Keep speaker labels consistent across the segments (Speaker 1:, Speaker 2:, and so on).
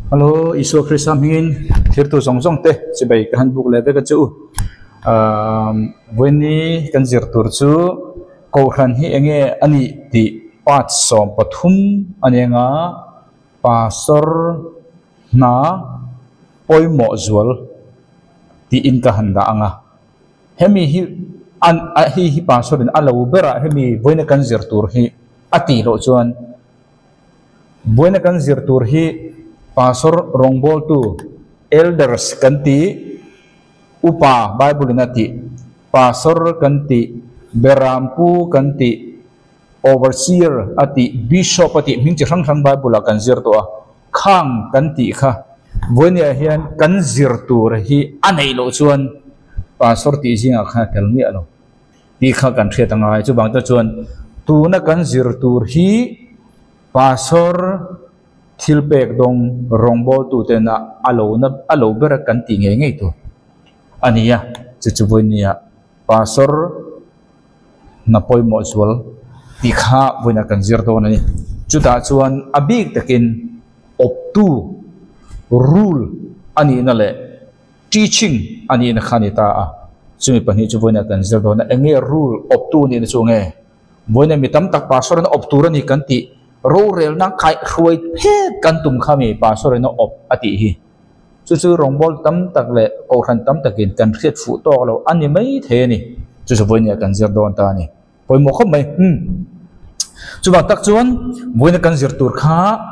Speaker 1: Hallo, Isua Krista hmingin thirtu zawng zawng te chibai ka han buk leh vek a che u. Aaa vawiini kan zir tur chu Kohhran hi enge a nih tih part 13 a ni anga Pastor hna pawimawh zual tiin ka han dah ang a. Hemi hi an a hei hi Pastor in a lo berah hemi vawiina kan zir tur hi a tih loh chuan Buaina kan zir tur hi Pastor rawngbawltu, Elders kan tih, Upa Bible in a tih, Pastor kan tih, Berampu kan tih, Overseer a tih, Bishop a tih hming chi hrang hrang Bible ah kan zir tawh a, khang kan tih kha vawinia hian kan zir tur hi a neih loh chuan Pastor tih zingah khan a tel miah lo. Tih kha kan hriat a ngai. Chuvang te chuan tuna kan zir tur hi Pastor thil pek dawng rawngbawltu tena a lo na a lo ber a kan tih ngei ngei tur a ni a. Chu chu vawinia Pastor hna pawimawh zual tih kha vawiinah kan zir dawn a ni. Chutah chuan a bik takin awptu, rule, a nihna leh Teaching a nihna kha a ni ta a, chumi pahnih chu vawiinah kan zir dawn a, eng nge rule awptu nihna chu nge? Vawiinah mi tam tak pastor in a awp tur a ni kan tih, rorelna kaihhruai phet kan tum kha mi pastor in a awp a tih hi. Chu chu rawngbâwl tam tak leh kohhran tam takin kan hriat fuh tawk lo a ni mai thei a ni. Chu chu vawiinah kan zir dawn ta a ni. Pawimawh khawp mai. Umm. Chuvang tak chuan vawiinah kan zir tur kha.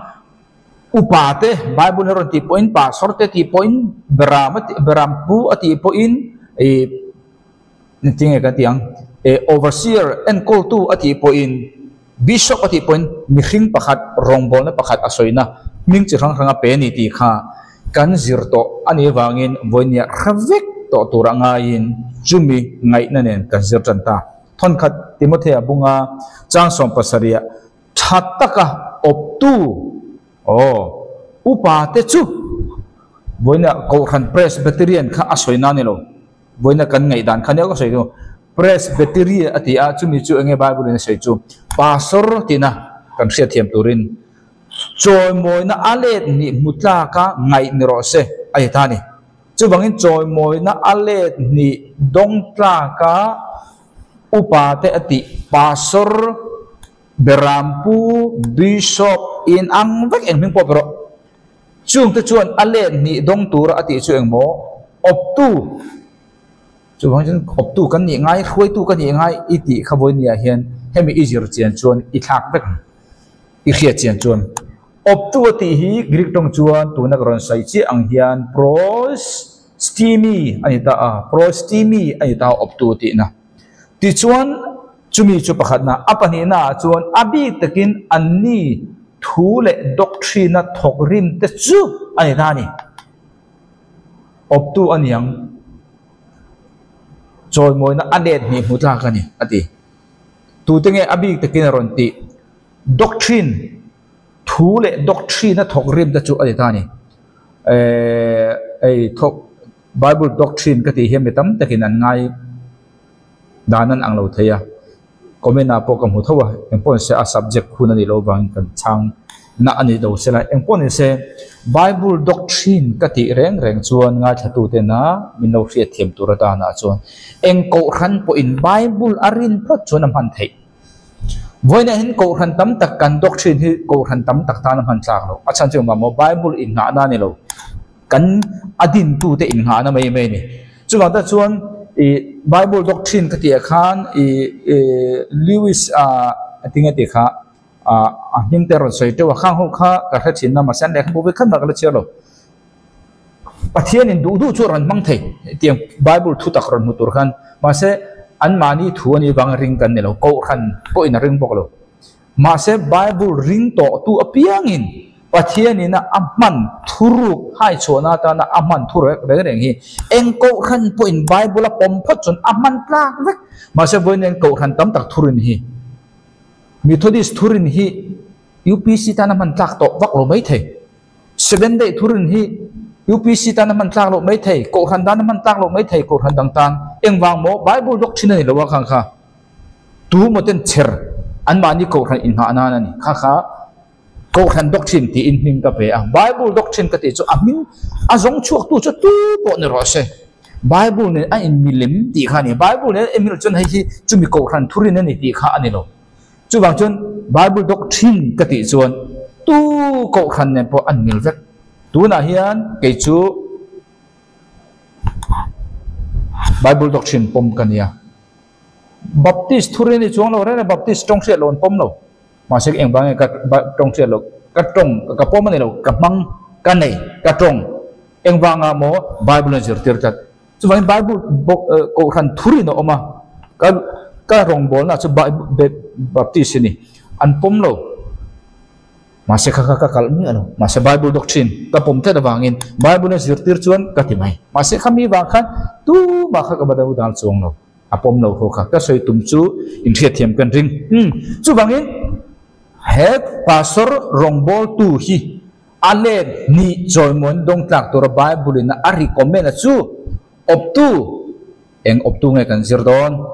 Speaker 1: Upa te Bible a rawn tih pawhin Pastor te tih pawhin Beram a tih Beram pu a tih pawhin ih engtin nge ka tih ang eh Overseer enkawltu a tih pawhin Bishop a tih pawhin mihring pakhat rawngbawlna pakhat a sawina hming chi hrang hrang a pe a ni tih kha kan zir tawh a nih avangin vawinia hre vek tawh tur a ngaiin chumi ngaihna nen kan zir tan ta. Thawnkhat Timothea bunga chang 17ah Tha taka awptu aw upa te chu vawiina Kohhran Presbyterian kha a sawi na ni lo. Vawiina kan ngaihdan kha nia ka sawi chu Presbytery a ti a, chumi chu enge Bible in a sawi chu Pastor tina kan hriatthiam turin chawimawina a let nih hmu tlaka ngaih ni rawh se a ti ta a ni. Chuvangin chawimawina a let nih dawng tlaka upa te a tih Pastor Berampu, Bishop, in ang vek eng hming pawh pe rawh. Chungte chuan a let hnih dawng tura a tih chu engmaw? Awptu. Chuvang chuan awptu kan nih ngai, hruaitu ka nih ngai i tih kha vawinia hian hemi i zir chian chuan i thlak vek ang. I hriat chian chuan. Awptu a tih hi Greek tawng chuan tuna ka rawn sawi chiah ang hian pros stimi a ni ta a, prostimi a ni ta a awptu a tihna. Tichuan, chumi chu pakhatna, a pahnihna ah chuan a bik takin anni thu leh doctrine-a thawk rim te chu a ni ta a ni. Awptu a ni ang. Chawimawina a let hnih hmu tlak a ni, a ti. Tute nge a bik takin a rawn tih? Doctrine, thu leh doctrine-a thawk rim te chu a ni ta a ni. Ehh, ei thawk. Bible doctrine ka tih hian mi tam takin an ngai dan an ang lo thei a, comment ah pawh ka hmu tho a, engpawh nise a subject hun a nih loh avangin kan chhang na a ni lo sela, engpawh nise Bible doctrine ka tih reng reng chuan ngaithla tena min lo hriatthiam tur atanah chuan eng kohhran pawhin Bible a rin phawt chuan a hman theih. Vawiinah hian kohhran tam tak kan doctrine hi kohhran tam tak tan a hman tlak loh, a chhan chu engvang maw Bible innghahna a ni lo. Kan a dintute innghahna mai mai a ni. Chuvang tak chuan ih Bible doctrine ka tih ah khan ih ih Lewis ah tinge tih kha ah a hming te a rawn sawi teuh a, khang ho kha ka hre thin a mahse an lehkhabu ve khat mah ka la chhiar lo. Pathianin duh duh chu a rawn hmang thei hetiang Bible thu tak rawn hmu tur khan mahse anmahni thu a nih vanga ring kan ni lo, Kohhran pawhin a ring bawk lo. Mahse, Bible ring tawhtu apiangin Pathianina a hman thuruk haichhuahna atana a hman thu reng reng hi eng kohhran pawhin Bible a pawm phawt chuan a hman tlak vek. Mahse, vawiin kohhran tam tak thurin hi Methodist thurin hi UPC tan a hman tlak tawh vak lo mai thei. Seventh Day thurin hi UPC tan a hman tlak loh mai thei, kohhran tan a hman tlak loh mai thei, kohhran dang tan. Engvang maw? Bible doctrine a ni lo a khang kha. Tu maw ten chher anmahni kohhran inghah nan a ni. Kha kha Kohhran doctrine tiin hming ka pe a. Bible doctrine ka tih chu a hming a zawng chhuaktu chu tu pawh ni rawh se. Bible nen a inmilem tih kha a ni. Bible nen a inmil chuan hei hi chumi kohhran thurin a ni tih kha a ni lo. Chuvang chuan Bible doctrine ka tih chuan tu kohhran nen pawh an mil vek. Tunah hian kei chu Bible doctrine pawm ka nia. Baptist thurin a ni chuang lo reng reng, Baptist tawng hriat loh an pawm lo. Mahse engvang nge ka tawng hriat loh, ka tawng ka pawm a ni lo, ka hmang, ka nei, ka tawng. Engvangah maw Bible a zirtir tlat. Chuvangin Bible kohhran thurin a awm a, ka ka rawngbawlna chu Baptist a ni, an pawm lo. Mahse kha kha ka kalh miah lo. Mahse Bible doctrine ka pawm tlat avangin Bible a zirtir chuan ka ti mai. Mahse khami vang khan tumah kha ka va do dal chuang lo. A pawm lo ho kha ka sawi tum chu inhriatthiam kan ring. Umm chuvangin he pastor rawngbawltu hi a let hnih chawimawn dawng tlak tura Bible in a recommend a chu awptu eng awptu nge kan zir dawn?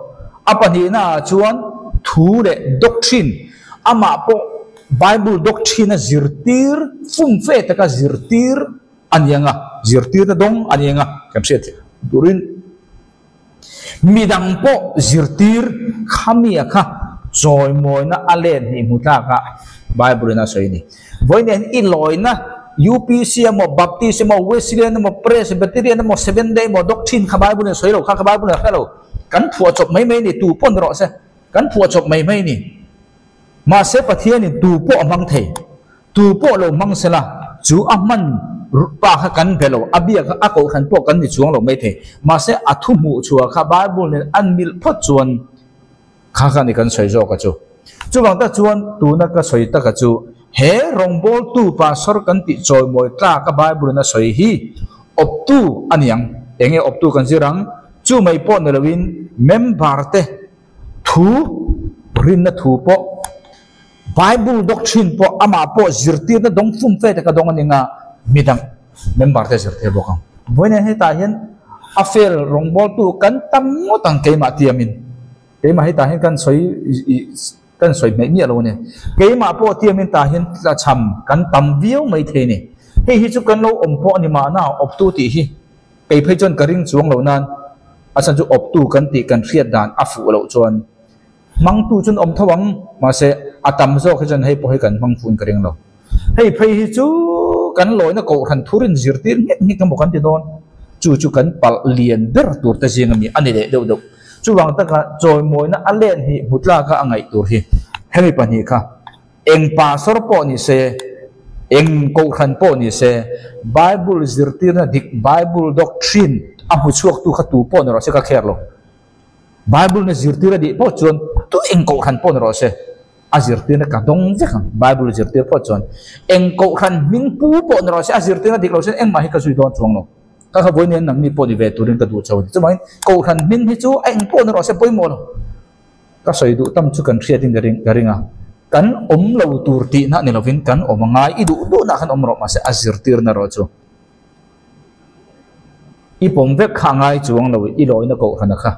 Speaker 1: A pahnihna ah chuan thu leh doctrine amah pawh Bible doctrine a zirtir fumfe taka zirtir a ni ang a, zirtirna dawng a ni ang a kan hriat turin. Midang pawh zirtir khamia kha chawimawina a let hnih hmu tlaka Bible in a sawi a ni. Vawiin i lawina UPC emaw, Baptist emaw, Wesleyan emaw, Presbyterian emaw, Seventh Day emaw doctrine kha Bible in a sawi lo kha kha Bible in a hre lo. Kan phuah chawp mai mai a ni, tu pawh ni rawh se, kan phuah chawp mai mai a ni. Mahse Pathianin tu pawh a hmang thei, tu pawh lo hmang sela chu a hman pa kha kan be lo, a biak a kohhran pawh kan ni chuang lo mai thei. Mahse a thu hmuh chhuah kha Bible nen an milh phawt chuan kha kha ni kan sawi zawk a chu. Chuvang tak chuan tuna ka sawi taka chu he rawngbawltu pastor kan tih chawimawi tlak a Bible in a sawi hi awptu a niang. Enge awptu kan zir ang? Chu mai pawh ni loin member te Thu, rinna thu pawh, Bible doctrine pawh amah pawh zirtirna dawng fum fe te ka dawng a ni nga, midang member te zirtir bawk ang. Vawiin hetah hian a fel rawngbawltu kan tam ngawt ang keimah tiamin. Keimah hetah hian kan sawi kan sawi hmeih miah lo a ni. Keimah pawh tiamin tah hian tlachham kan tam viau mai thei a ni. Hei hi chu kan lo awm pawh a ni mahna awptu tih hi. Kei phei chuan ka ring chuang lo nan a chhan chu awptu kan tih kan hriat dan a fuh loh chuan hmangtu chuan awm tho ang mahse a tam zawk hi chuan hei pawh hi kan hmang fuhin ka ring lo. Hei phei hi chu kan lawina kohhran thurin zirtir nghek nghek emaw kan ti dawn chu chu kan palh lian ber tur te zing ami a ni leh deuh deuh. Chuvang taka chawimawina a len hi hmu tlaka a ngaih tur hi hemi pahnih kha Eng pastor pawh ni se, eng kohhran pawh ni se, Bible zirtirna dik, Bible doctrine a hmu chhuaktu kha tu pawh ni rawh se ka kher lo. Bible na zirtir a nih pawh chuan tu eng kohhran pawh ni rawh se, a zirtirna ka dawng vek ang, Bible zirtir pawh chuan. Eng kohhran hming pu pawh ni rawh se, a zirtirna dik lo se engmah hi ka zui dawn chuang lo. Ka kha vawiin hian nangni pawh ni ve turin ka duh chho a ni. Chuvangin kohhran hming hi chu a eng pawh ni rawh se pawimawh lo. Ka sawi duh tam chu kan hriatin ka ring ka ring a, kan awm lo tur tihna ni lovin kan awm a ngai, i duh duhna khan awm rawh mahse a zirtirna erawh chu i pawm vek kha a ngai chuang lo, i lawina kohhrana kha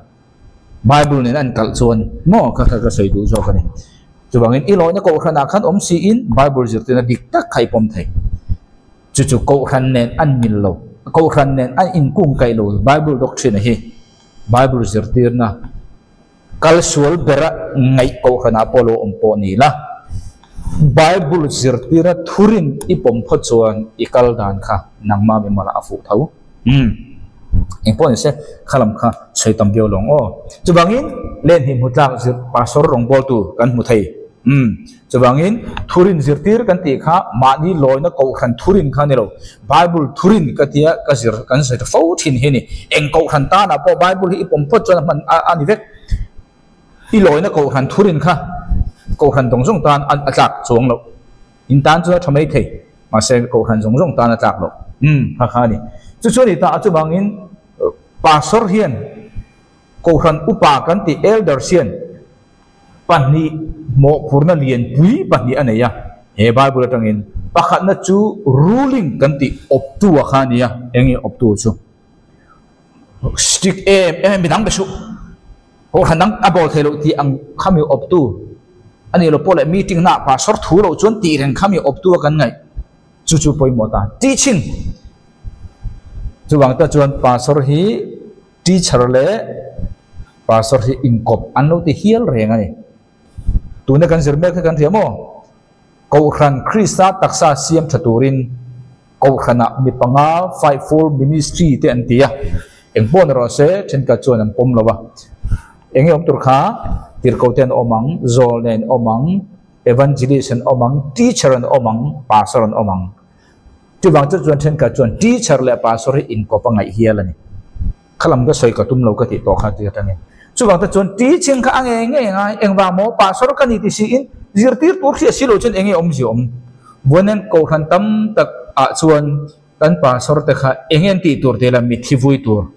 Speaker 1: Bible nen a inkalh chuan maw kha kha ka sawi duh zawk a ni. Chuvangin i lawina kohhranah khan awm siin Bible zirtirna dik tak kha i pawm thei. Chu chu kohhran nen an mil lo, kohhran nen an inkungkaih lo Bible doctrine hi, Bible zirtirna. Kal sual bera ngaih kohhranah pawh lo awm pawh ni la, Bible zirtira thurin i pawm phawt chuan i kal dan kha nangmah mi mawlah a fuh tho. Umm. Eng pawh ni se, kha lam kha sawi tam viau lo ang aw. Chuvangin, len hnih hmu tlak zir pastor rawngbawltu kan hmu thei. Umm. Chuvangin, thurin zirtir kan tih kha mahni lawina kohhran thurin kha a ni lo. Bible thurin ka tia ka zir kan sawi ta fo thin hi a ni. Eng kohhran tanah pawh Bible hi i pawm phawt chuan a hman a ni vek. I lawina kohhran thurin kha kohhran zawng zawng tan a tlak chuang loh. In tan chuan a tha mai thei, mahse kohhran zawng zawng tan a tlak loh. Umm kha kha a ni. Chu chu a ni ta a chuvangin Pastor hian kohhran upa kan tih elders hian pahnih mawhphurna lianpui pahnih a nei a, he Bible atangin pakhatna chu ruling kan tih awptu a kha a ni a, eng nge awptu chu? Strict em em midang be suh, kohhran dang a bawl thei loh tih ang khami awptu. A nih loh pawh leh meeting naah pastor thu loh chuan tih reng kha mi awptu a kan ngaih. Chu chu pawimawh ta. Teaching. Chuvang te chuan pastor hi teacher leh pastor hi inkawp an lo ti hial reng a ni. Tuna kan zir mek hi kan hria maw? Kohhran Krista taksa siam tha turin Kohhranah mi panga fivefold ministry te an ti a, eng pawh ni rawh se thenkhat chuan an pawm lo a. Eng nge awm tur kha? Tirhkoh te an awm ang, zawl nen awm ang, evangelist an awm ang, teacher an awm ang, pastor an awm ang. Chuvang chu chuan thenkhat chuan teacher leh pastor hi inkawp a ngaih hial a ni. Khalam ka sawi ka tum lo ka tih tawh kha ti atangin. Chuvang te chuan teaching kha a ngei ngei ngai, engvang maw pastor ka ni ti siin zirtir tur hriat si lo chuan enge awmzia awm. Vawiin kohhran tam tak ah chuan kan pastor te kha enge an tih tur tih la mitthi vui tur,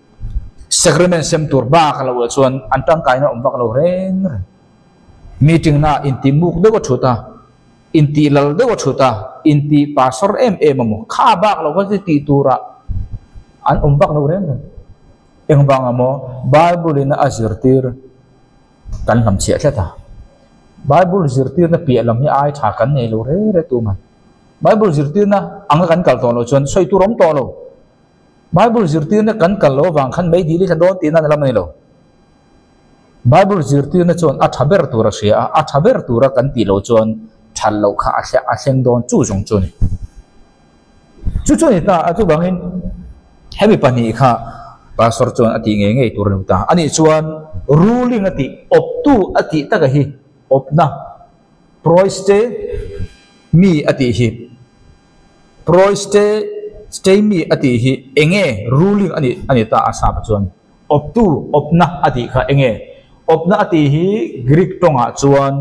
Speaker 1: sacrament sem tur bak lo ah chuan an tangkaina awm vak lo reng reng. Meeting na intih muk deuh a thut a, intih lal deuh a thut a, intih pastor em em a maw kha bak lo kha chu tih turah an awm vak lo reng reng. Engvang a maw Bible in a zirtir kan hlam chhiah tlat a. Bible zirtirna piah lam hi ai tha kan nei lo re re tu man. Bible zirtirna anga kan kal tawh loh chuan sawi tur awm tawh lo. Bible zirtirna kan kal loh avang khan mei dil hi tha dawn tihna a lam a ni lo. Bible zirtirna chuan a tha ber tur a hria a, a tha ber tura kan tih loh chuan that loh kha a thleng dawn chu zawng chu a ni. Chu chu a ni ta a, chuvangin hemi pahnih kha Pastor chuan a tih ngei ngei tur a ni ta. Ani chuan ruling a tih, awptu a tih taka hi awpna, proiste mi a tih hi, proiste stay mi a tih hi enge ruling a nih a ni ta a sap chuan. Awptu, awpna a tih kha enge? Awpna a tih hi Greek tawngah chuan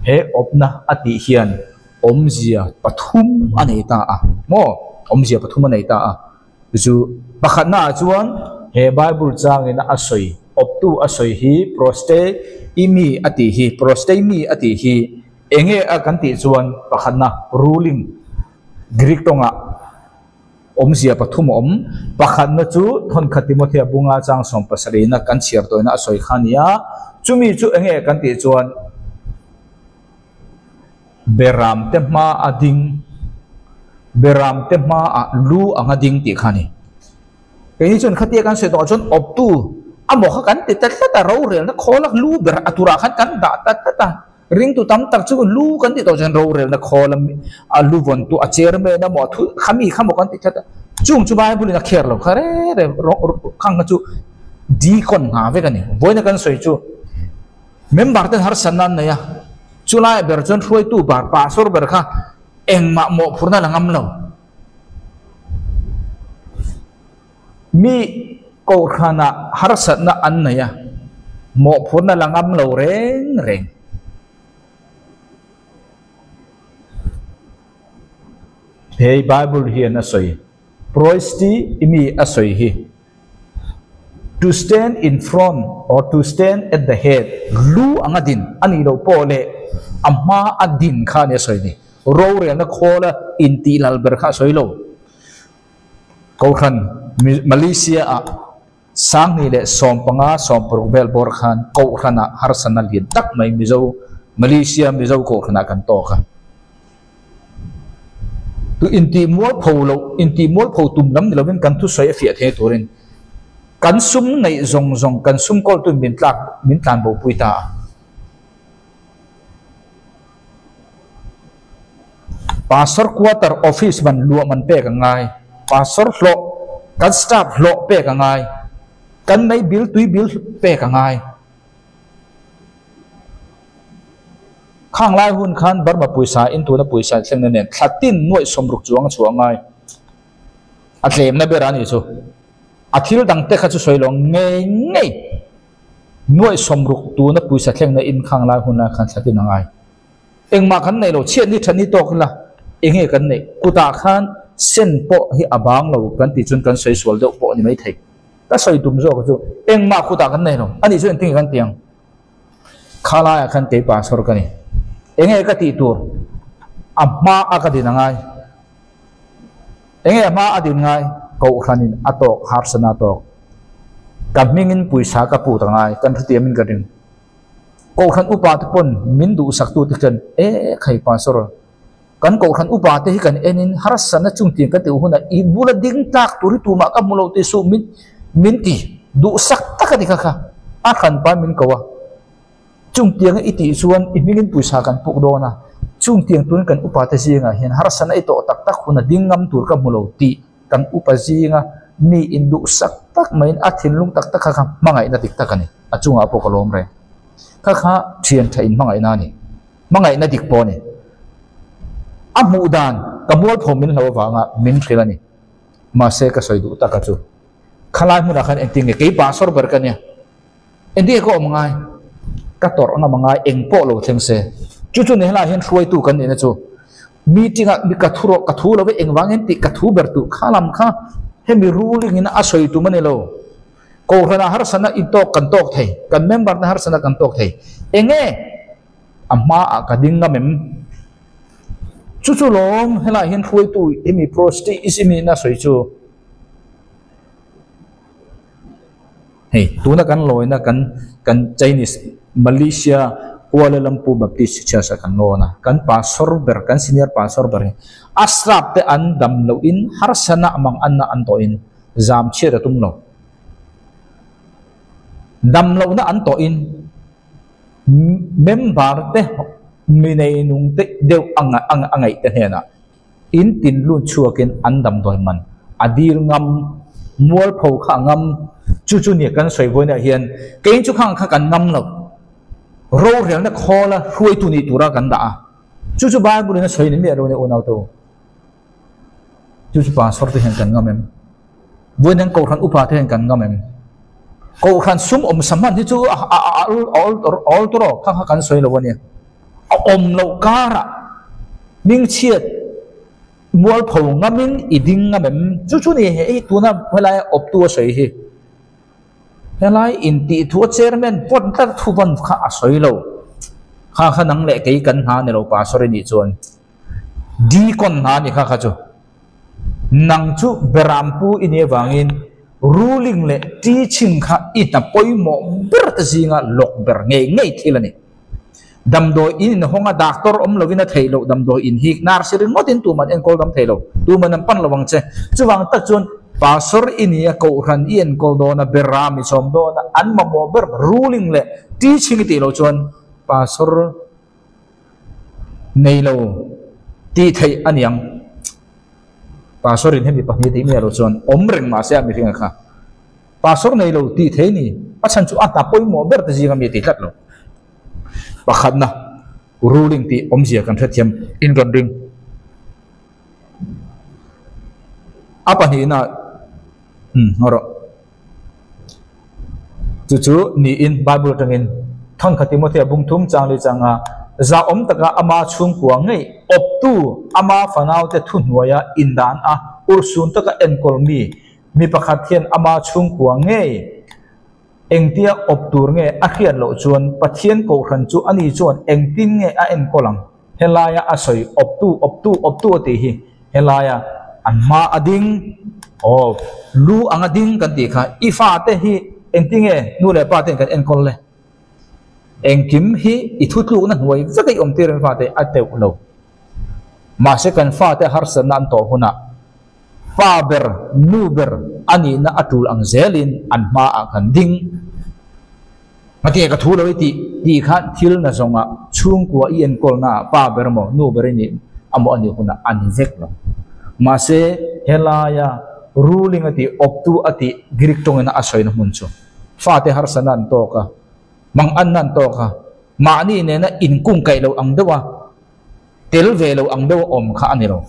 Speaker 1: he awpna a tih hian awmzia pathum a nei ta a maw? Awmzia pathum a nei ta a. Chu pakhatna ah chuan he Bible changin a sawi, awptu a sawi hi proste i mi a tih hi, prostei mi a tih hi enge a kan tih chuan pakhatna ruling Greek tawngah Awmzia pathum a awm. Pakhatna chu Thawnkhat Timothea bunga chang sawmpasarihna kan chhiar tawhina a sawi kha a ni a. Chumi chu eng nge kan tih chuan Beram te hma a ding, Beram te hma ah lu anga ding tih kha a ni. Keini chuan khatia kan sawi tawhah chuan awptu a maw kha kan ti ta tlat a, rorelna khawl a lu ber a turah khan kan dah ta tlat a. Ringtu tam tak chu lu kan tih tawh chuan rorelna khawl a a lu vawn tu a chairman a maw a thu kha mi kha maw kan tih tlat a, chung chu Bible in a kher lo kha re re khang kha chu deacon hna vek a ni. Vawiina kan sawi chu member ten harsatna an nei a, chulaiah ber chuan hruaitu bar pastor ber kha engmah mawhphurhna la ngam lo. Mi kohhranah harsatna an nei a, mawhphurhna la ngam lo reng reng. Hei Bible hian a sawi, Proisti i mi a sawi hi, To stand in front or to stand at the head, lu anga din a nih loh pawh leh a hma a din kha a ni a sawi ni. Rorelna khawla intihlal ber kha a sawi lo. Kohhran Malaysia ah Sanghnih leh sawmpanga sawmparuk vel bawr khan Kohhran ah harsatna lian tak mai Mizo Malaysia Mizo Kohhran ah kan tawk a. Tu intih mualpho loh intih mualpho tum lam ni lovin kan thusawi a fiah thei turin kan sum neih zawng zawng kan sum kawltu min tlak min tlan bo pui ta a. Pastor quarter office man luah man pek a ngai, pastor hlawh kan staff hlawh pek a ngai, kan mei bill tui bill pek a ngai. Khang lai hun khan Burma pawisa in tuna pawisa thlengna nen thla tin nuaih sawmruk chuang a chhuah a ngai. A tlemna ber a nih chu. A thil dang te kha chu sawi lo ngei ngei. Nuaih sawmruk tuna pawisa thlengna in khang lai hun lai khan thla tin a ngai. Engmah kan neih lo, chhiat ni that ni tawk ila enge kan neih? Kutah khan sen pawh hi a bang lo kan tih chuan kan sawi sual deuh pawh a ni maithei. Ka sawi tum zawk chu engmah kutah kan nei lo, anih chuan engtin nge kan ti ang? Kha laiah khan kei pastor ka ni, enge ka tih tur? A hma a ka din a ngai. Enge a hma a din ngai? Kohhranin a tawk, harsana a tawk. Ka hmingin pawisa ka put a ngai, kan hrethiamin ka ring. Kohhran upa te pawn min duhsak tu te khian e khai pastor kan kohhran upa te hi kan en in harsatna chung tiang kan tih hunah i bula ding tlak tur hi tumah ka hmu lo tih suh min min ti duhsak tak a ni kha kha a hranpa min ko a. Chung tianga i tih chuan i hmingin pawisa kan puk dawn a, chung tiang turin kan upate zingah hian harsatna i tawh tak tak hun a ding ngam tur ka hmu lo tih kan upa zinga mi induhsak tak maiin a thinlung tak tak kha kha hmangaihna dik tak a ni. A chungah pawh ka lawm reng. Kha kha thian tha in hmangaihna a ni. Hmangaihna dik pawh a ni. A hmuh dan ka mualpho min hlo avanga min hrilh a ni. Mahse ka sawi duh taka chu khalai hmunah khan engtin nge kei pastor ber ka nia. Engtinge ka awm ngai? Ka tawrh ngam angai eng pawh lo thleng se. Chu chu ni helaiah hian hruaitu kan nihna chu meeting ah mi ka thu rawh ka thu lo ve engvangin tih ka thu ber tuh kha lam kha hemi ruling in a sawi tum a ni lo. Kohhran ah harsatna in tawk kan tawk thei, kan member te harsatna kan tawk thei. Enge a hma ah ka ding ngam em? Chu chu lawm helaiah hian hruaitu hemi prosti ism in a sawi chu. Hei, tuna kan lawina kan kan Chinese Malaysia Kuala Lumpur Baptist Church ah kan lawn a, kan pastor ber, kan senior pastor ber hi a staff te an dam loh in harsana mang anna an tawh in zam chhiat a tum lo. Dam lohna an tawh in member te mi nei nung te deuh a a ngaih te hnenah In tin lut chhuakin an damdawi man a dil ngam, mualpho kha a ngam, chu chu nia kan sawi vawiinah hian kein chu khang kha kan ngam lo, rorelna khawla hruaitu nih tura kan dah a, chu chu Bible in a sawi ni miah lo nia unau te u, chu chu pastor te hian kan ngam em? Vawiin hian Kohhran upa te hian kan ngam em? Kohhran sum awm sa hman hi chu a awl tur aw, khang kha kan sawi lo a nia. A awm loh karah hmingchhiat mualpho ngamin i ding ngam em? Chu chu ni hei tuna helaia awptu a sawi hi. Helai intih thu a chairman pawt tlat thu vawn kha a sawi lo. Kha kha nang leh kei kan hna ni lo pastor i nih chuan deacon hna ni kha kha chu. Nang chu berampu i nih avangin ruling leh teaching kha i hna pawimawh ber te zinga lawk ber ngei ngei thil a ni. Damdawi in inhawng a doctor awm lovin a theih loh damdawi in hi nurse ringawtin tuman enkawl dam thei lo, tuman an pan lo ang che. Chuvang tak chuan pastor i nia kohhran i enkawl dawn a, beram i sawm dawn a, an mamawh ber ruling leh teaching i tih loh chuan pastor nei lo tih theih a niang. Pastor in hemi pahnih tih miah loh chuan awm reng mahse a mihring a kha. Pastor nei lo tih thei ni, a chhan chu a hna pawimawh ber te zinga mi a ti tlat lo. Pakhatna, ruling tih awmzia kan hrethiam in rawn ring. A pahnihna, umm ngaw rawh. Chu chu niin Bible atangin Thawnkhat Timothea bung thum chang leh changa zahawm taka ama chhungkua ngei awptu ama fanaute thuhnuaia indan a urhsun taka enkawl mi Mi pakhat hian ama chhungkua ngei engtia awp tur nge a hriat loh chuan Pathian kohhran chu ani chuan engtin nge a enkawl ang? Helaia a sawi awptu, awptu, awptu a tih hi helaia an hma a ding, aw lu anga ding kan tih kha i fate hi engtin nge nu leh pa ten kan enkawl le? Engkim hi i thutlukna hnuai vek a i awmtir em fate a teuh lo. Mahse kan fate harsatna an tawh hunah Pa ber, nu ber a nihna a tul ang zelin an hmaah kan ding. Ngatinge ka thu lo i tih tih khan thil na zawngah chhungkua i enkawlnaah pa ber maw, nu ber i nih amaw a nih hunah a ni vek lo. Mahse, helaia ruling a tih, awptu a tih Greek tawngina a sawina hmun chu fate harsatna an tawk a, manganna an tawk a, mahni nena inkungkaih lo ang deuha Tel ve lo ang deuh a awm kha a ni lo.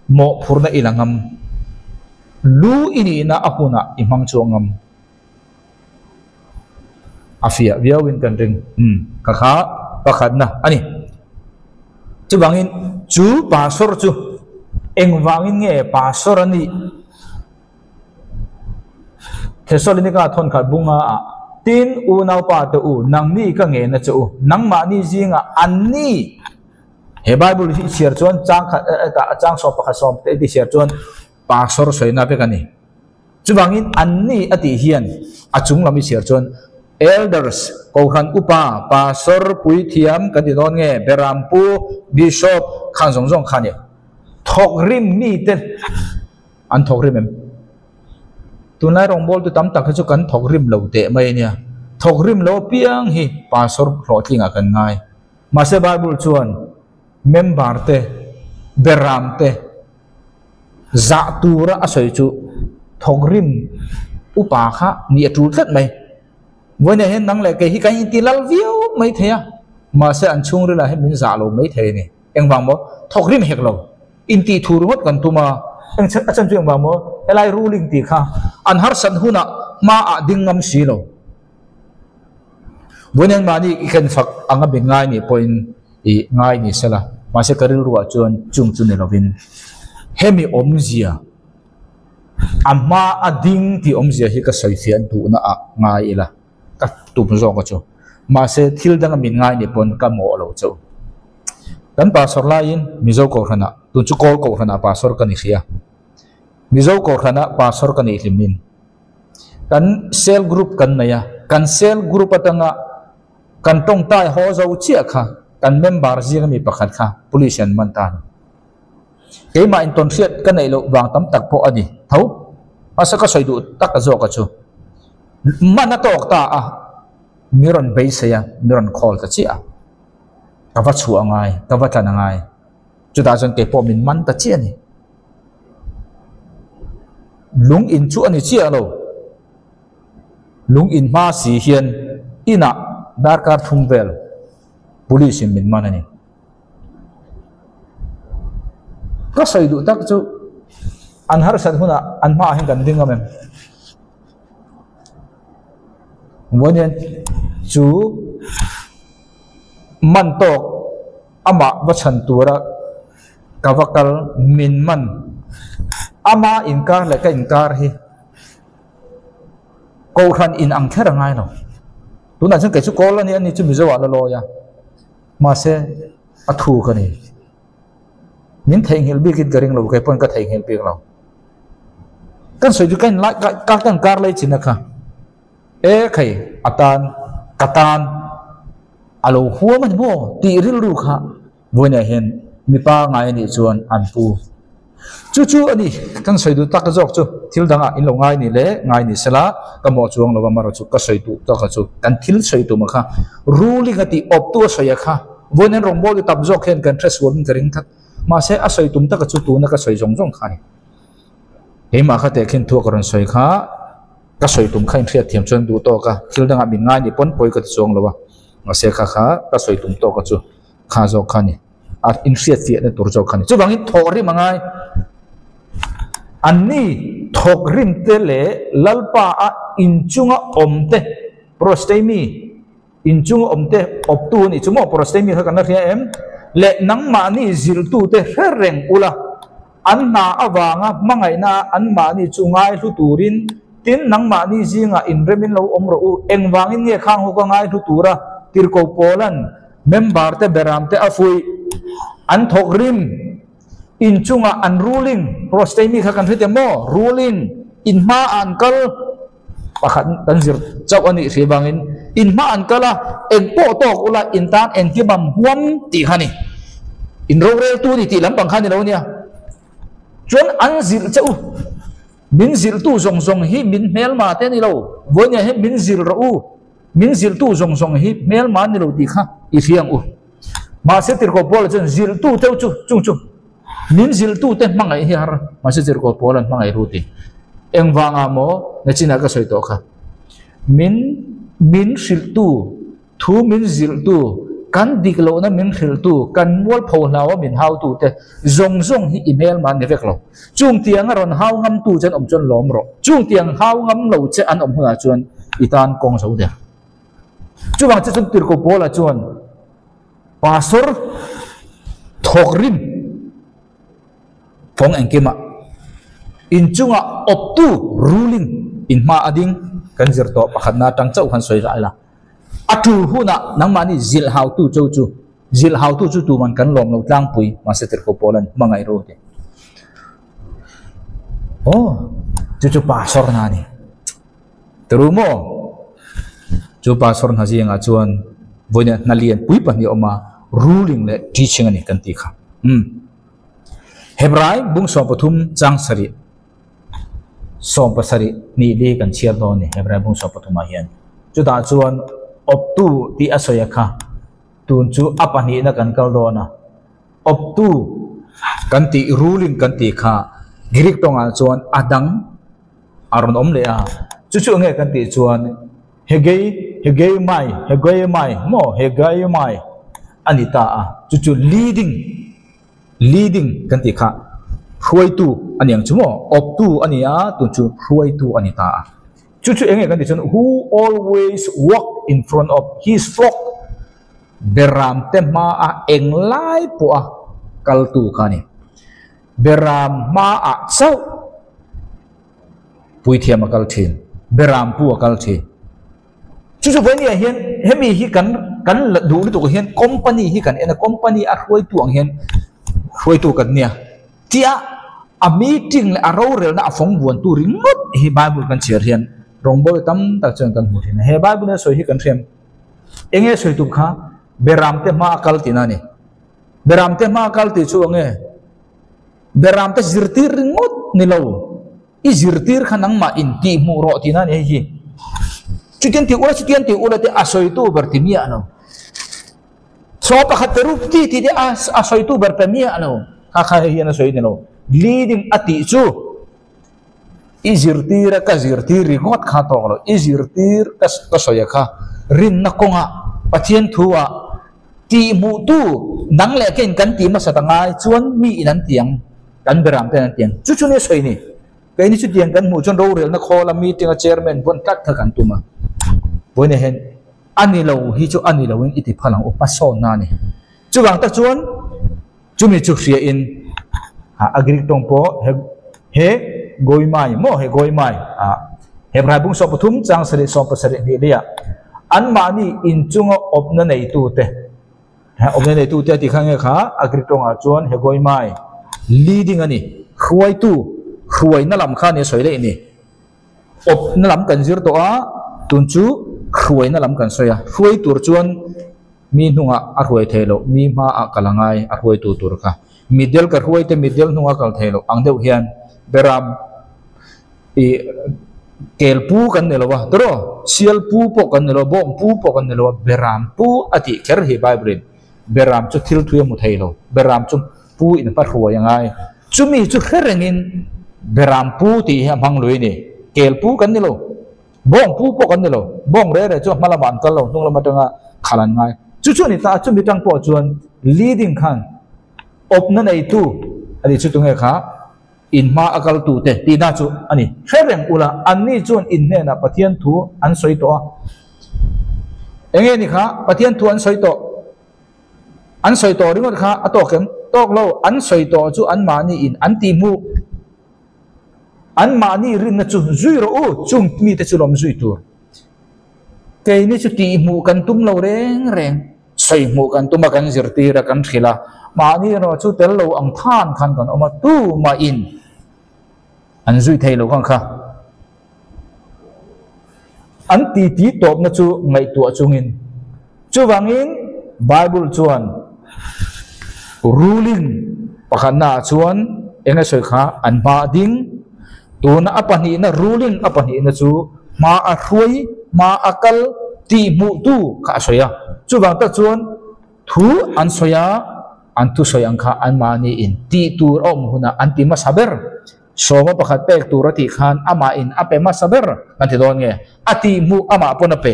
Speaker 1: Mawhphurhna i la ngam. Lu i nihna a hunah i hmang chuang ngam. A fiah viauin kan ring. Umm, ka kha pakhatna a ni. Chuvangin chu pastor chu engvangin nge pastor a nih? Thesalonika thawnkhat bunga ah, Tin, unaupa te u, nangni ka ngen a che u, nangmahni zingah anni. He Bible hi chhiar chuan chang khat eh chang sawm pakhat sawm te ti chhiar chuan pastor sawina vek a ni. Chuvangin anni a tih hian a chung lam i chhiar chuan Elders, Kohhran Upa, Pastor, Puithiam kan ti dawn nge, Berampu, Bishop, khan zawng zawng kha a ni. Thawk rim mite an thawk rim em? Tunlai rawngbawltu tam tak hi chu kan thawk rim lo teh mai a nia. Thawk rim lo apiang hi Pastor hlawhtlingah kan ngai. Mahse Bible chuan member te, Beram te, Zah tura a sawi chu thawkrim upa kha nih a tul tlat mai. Vawiinah hian nang leh kei hi kan inti lal viau mai thei a, mahse an chhungrilah hian min zah lo mai thei a ni. Engvang maw? Thawkrim hek lo. Intih thu ringawt kan tum a, eng a chan chu engvang maw? Helai ruling tih kha an harsat hunah hmaah ding ngam si lo. Vawiinah hian mahni i ken fak anga min ngai nih pawhin i ngai ni sela, mahse ka rilruah chuan chung chu ni lovin hemi awmzia a hma a ding tih awmzia hi ka sawi fiah duhna ah ngai ila ka tum zawk a chu. Mahse thil danga min ngai nih pawn ka mawh lo chauh. Kan pastor laiin Mizo Kohhranah tun chu Kawl Kohhranah pastor ka ni hria. Mizo Kohhranah pastor ka nih hlimin kan cell group kan nei a, kan cell group atanga Kan tawngtai haw zo chiah kha kan member zing ami pakhat kha police an man ta a ni. Keimah in tawnhriat ka neih loh vang tam tak pawh a ni tho. Mahse ka sawi duh tak zawk a chu man a tawk ta a, mi rawn beisei a, mi rawn call ta chiah a. Ka va chhuah a ngai, ka va tlan a ngai. Chutah chuan keipawh min man ta chiah a ni. Lung in chu a ni chiah lo. Lung in hma si hian inah darkar thum vel police in min man a ni. Ka sawi duh tak chu an harsat hunah an hmaah hian kan ding ngam em? Vawiin chu man tawk amah va chhan tura ka va kal min man ama inkar leh ka inkar hi. Kohhran in ang kher a ngai lo. Tunah chuan kei chu kawl a ni a ni chu Mizo ah la lawi a. Mahse a thu ka ni. Min theihnghilh bikin ka ring lo kei pawn ka theihnghilh bik lo. Kan sawi chu ka in lai ka kan kar lei chin a kha. E khai a tan ka tan a lo huam a ni maw tih rilru kha Vawiinah hian mipa ngai a nih chuan an pu. Chu chu a ni, kan sawi duh tak zawk chu thil dangah in lo ngai ni le ngai ni sela ka mawh chuang lo va marawh chu ka sawi duh tak a chu kan thil sawi tum a kha ruling a tih awp tu a sawi a kha vawiin an rawngbâwl i tam zawk hian kan hre sualin ka ring tlat mahse a sawi tum tak a chu tuna ka sawi zawng zawng kha a ni. Keimah kha tehkhin thu a ka rawn sawi kha ka sawi tum kha inhriat thiam chuan duh tawk a thil dangah min ngai ni pawn pawi ka ti chuang lo a mahse kha kha ka sawi tum tawk a chu. Kha zawk kha a ni. A inhriatfiahna tur zawk kha a ni. Chuvangin thawh rim a ngai. Anni thawk rim te leh Lalpa a inchunga awm te, Prosteimi, inchunga awm te awptu a nih chu maw? Prosteimi kha kan la hria em? Leh nangmahni zirtute hre reng ula, an hna avanga hmangaihna a anmahni chu ngaihlu turin, tin nangmahni zingah inremin lo awm rawh u. Engvangin nge khang ho ka ngaihlu tura Tirhkoh Paula'n Member te beram te a fuih, an thawk rim, inchungah an ruling, Prostemi kha kan hre te maw, ruling, in hma ah an kal, pakhat kan zir chauh a nih hri vangin in hma an kal a, eng pawh tawk ula in tan engkim am huam tih kha ni. In roreltu a ni tih lampang kha ni lo nia. Chuan an zilh che u, min zilhtu zawng zawng hi min hmelma te a ni lo, vawiin hian min zilh rawh u, Min zilhtu zawng zawng hi hmelma an ni lo tih kha i hria ang u. Mahse Tirhkoh Paula chuan zilhtu te chu chung chu min zilhtu te hmangaih hi har mahse Tirhkoh Paula an hmangaih ru ti. Engvangah maw nachinah ka sawi tawh kha. Min min hrilhtu thu min zilhtu kan dik lohna min hrilhtu kan mualpho hlaua min hautu te zawng zawng hi i hmelma an ni vek lo. Chung tiang a rawn hau ngamtu che an awm chuan lawm rawh. Chung tiang hau ngam lo che an awm hunah chuan i tan kawng zo der. Chuvang che chuan Tirhkoh Paula chuan Pastor thawk rim kawng engkimah inchungah awptu ruling in hma a ding kan zir tawh pakhatna atang chauh khan sawi zah ila. A tul hunah nangmahni zilh hautu cho chu Zilh hautu chu tuman kan lawm lo tlangpui, mahse Tirhkoh Paula'n hmangaih ru a ti. Aw, chu chu pastor na a ni. Ti ru maw? Chu pastor hna zingah chuan vawiin hna lian pui pahnih a awm a, ruling leh teaching a ni kan tih kha. Umm. Hebrai bung 13 chang sarih 70 nih li kan chhiar dawn a ni Hebrai bung 13 ah hian. Chutah chuan awptu tih a sawi a kha tun chu a pahnihna kan kal dawn a. Awptu kan tih ruling kan tih kha Greek tawngah chuan a dang a rawn awm leh a. Chu chu enge kan tih chuan Hegei, Hegei mai, Hegei mai maw Hegei mai a ni ta a. Chu chu leading, leading kan tih kha hruaitu a ni ang chu maw? Awptu a ni a, tun chu hruaitu a ni ta a. Chu chu enge kan tih chuan who always walk in front of his flock Beram te hmaa englai pawha kaltu kha a ni. Beram hmaah chauh puithiam a kal thin, beram pu a kal thin. Chu chu vawinia hian hemi hi kan kan la duh lutuk hian company hi kan en a, company a hruaitu ang hian hruaitu kan nia tia a meeting leh a rorelna a fawng vuantu ringawt hi Bible kan chhiar hian rawngbawlh tam tak chuan kan hmu thin a. He Bible a sawi hi kan hriam eng nge sawi tum kha beram te hma a kal tihna a ni. Beram te hma a kal tih chu eng nge? Beram te zirtir ringawt ni lo, i zirtir kha nangmah in tih hmuh rawh tihna a ni hei hi. Chutiang tih ula chutiang tih ula te a sawitu ber ti miah lo. Chaw pakhat pe rup ti tih te a a sawitu ber pe miah lo. Kha kha hei hian a sawi ni lo. Leading a tih chu i zirtir a ka zirtir ringawt kha tawk lo. I zirtir ka ka sawi a kha rinna kawngah Pathian thu ah Tih hmuhtu nang leh kein kan tih hmasa ta ngai chuan mi in an ti ang, kan beram ten an ti ang. Chu chu nia sawi ni. Keini chutiang kan hmuh chuan rorelna khawl a meeting a chairman vawn tlat kha kan tum a. Vawiin hian a ni lo hi chu a ni lo in i ti phal ang u, hmasawnna a ni. Chuvang tak chuan chumi chu hria in a Greek tawng pawh he he Goimai maw he Goimai a Hebrai bung 13 chang sarih 77 hnih leh ah anmahni inchunga awpna neitute he awpna neitute a tih kha nge kha a Greek tawngah chuan he Goimai leading a ni hruaitu hruaina lam kha nia sawi daih a ni awpna lam kan zir tawh a tun chu hruaina lam kan sawi a hruai tur chuan Mi hnungah a hruai thei loh, mi hmaah kal a ngai a hruaitu tur kha. Mitdel ka hruai te mitdel hnunga kal thei loh ang deuh hian beram i kel pu kan ni lo a, tawraw? Sial pu pawh kan ni lo a, bawng pu pawh kan ni lo a, beram pu a tih kher hi Bible in beram chu thil thui a hmu thei lo, beram chu pu in hma hruai a ngai. Chumi chu hre rengin beram pu tih hi a hmang lui a ni, kel pu kan ni lo. Bawng pu pawh kan ni lo. Bawng reh reh chu hma lamah an kal lo, hnung lam atanga khal an ngai. Chu chu a ni ta a, chumi tang pawh chuan leading khan awpna neitu a nih chu tunge kha in hma a kal tu te tihna chu a ni. Hre reng ula, anni chuan in hnenah Pathian thu an sawi tawh a. Enge ni kha Pathian thu an sawi tawh? An sawi tawh ringawt kha a tawk em? Tawk lo, an sawi tawh chu anmahni in an tihhmuh. Anmahni rinna chu zui rawh u, chung mite chu lawm zui tur. Keini chu tihhmuh kan tum lo reng reng, sawihmuh kan tum a, kan zirtir a, kan hrilh a, mahni erawh chu tel lo ang than khan kan awm a, tumahin an zui thei lo kang kha. An titi tawpna chu ngaihtuah chungin. Chuvangin Bible chuan ruling pakhatnaah chuan eng a sawi kha an hma a ding, tuna a pahnihna ruling a pahnihna chu hma a hruai, hma a kal tih hmuhtu kha a sawi a. Chuvang tak chuan thu an sawi a, an thusawi ang kha anmahni in tih tur a awm hunah an ti hmasa ber. Sawma pakhat pek tur a tih khan amah in a pe hmasa ber kan ti dawn nge? A tih hmuh amah pawn a pe.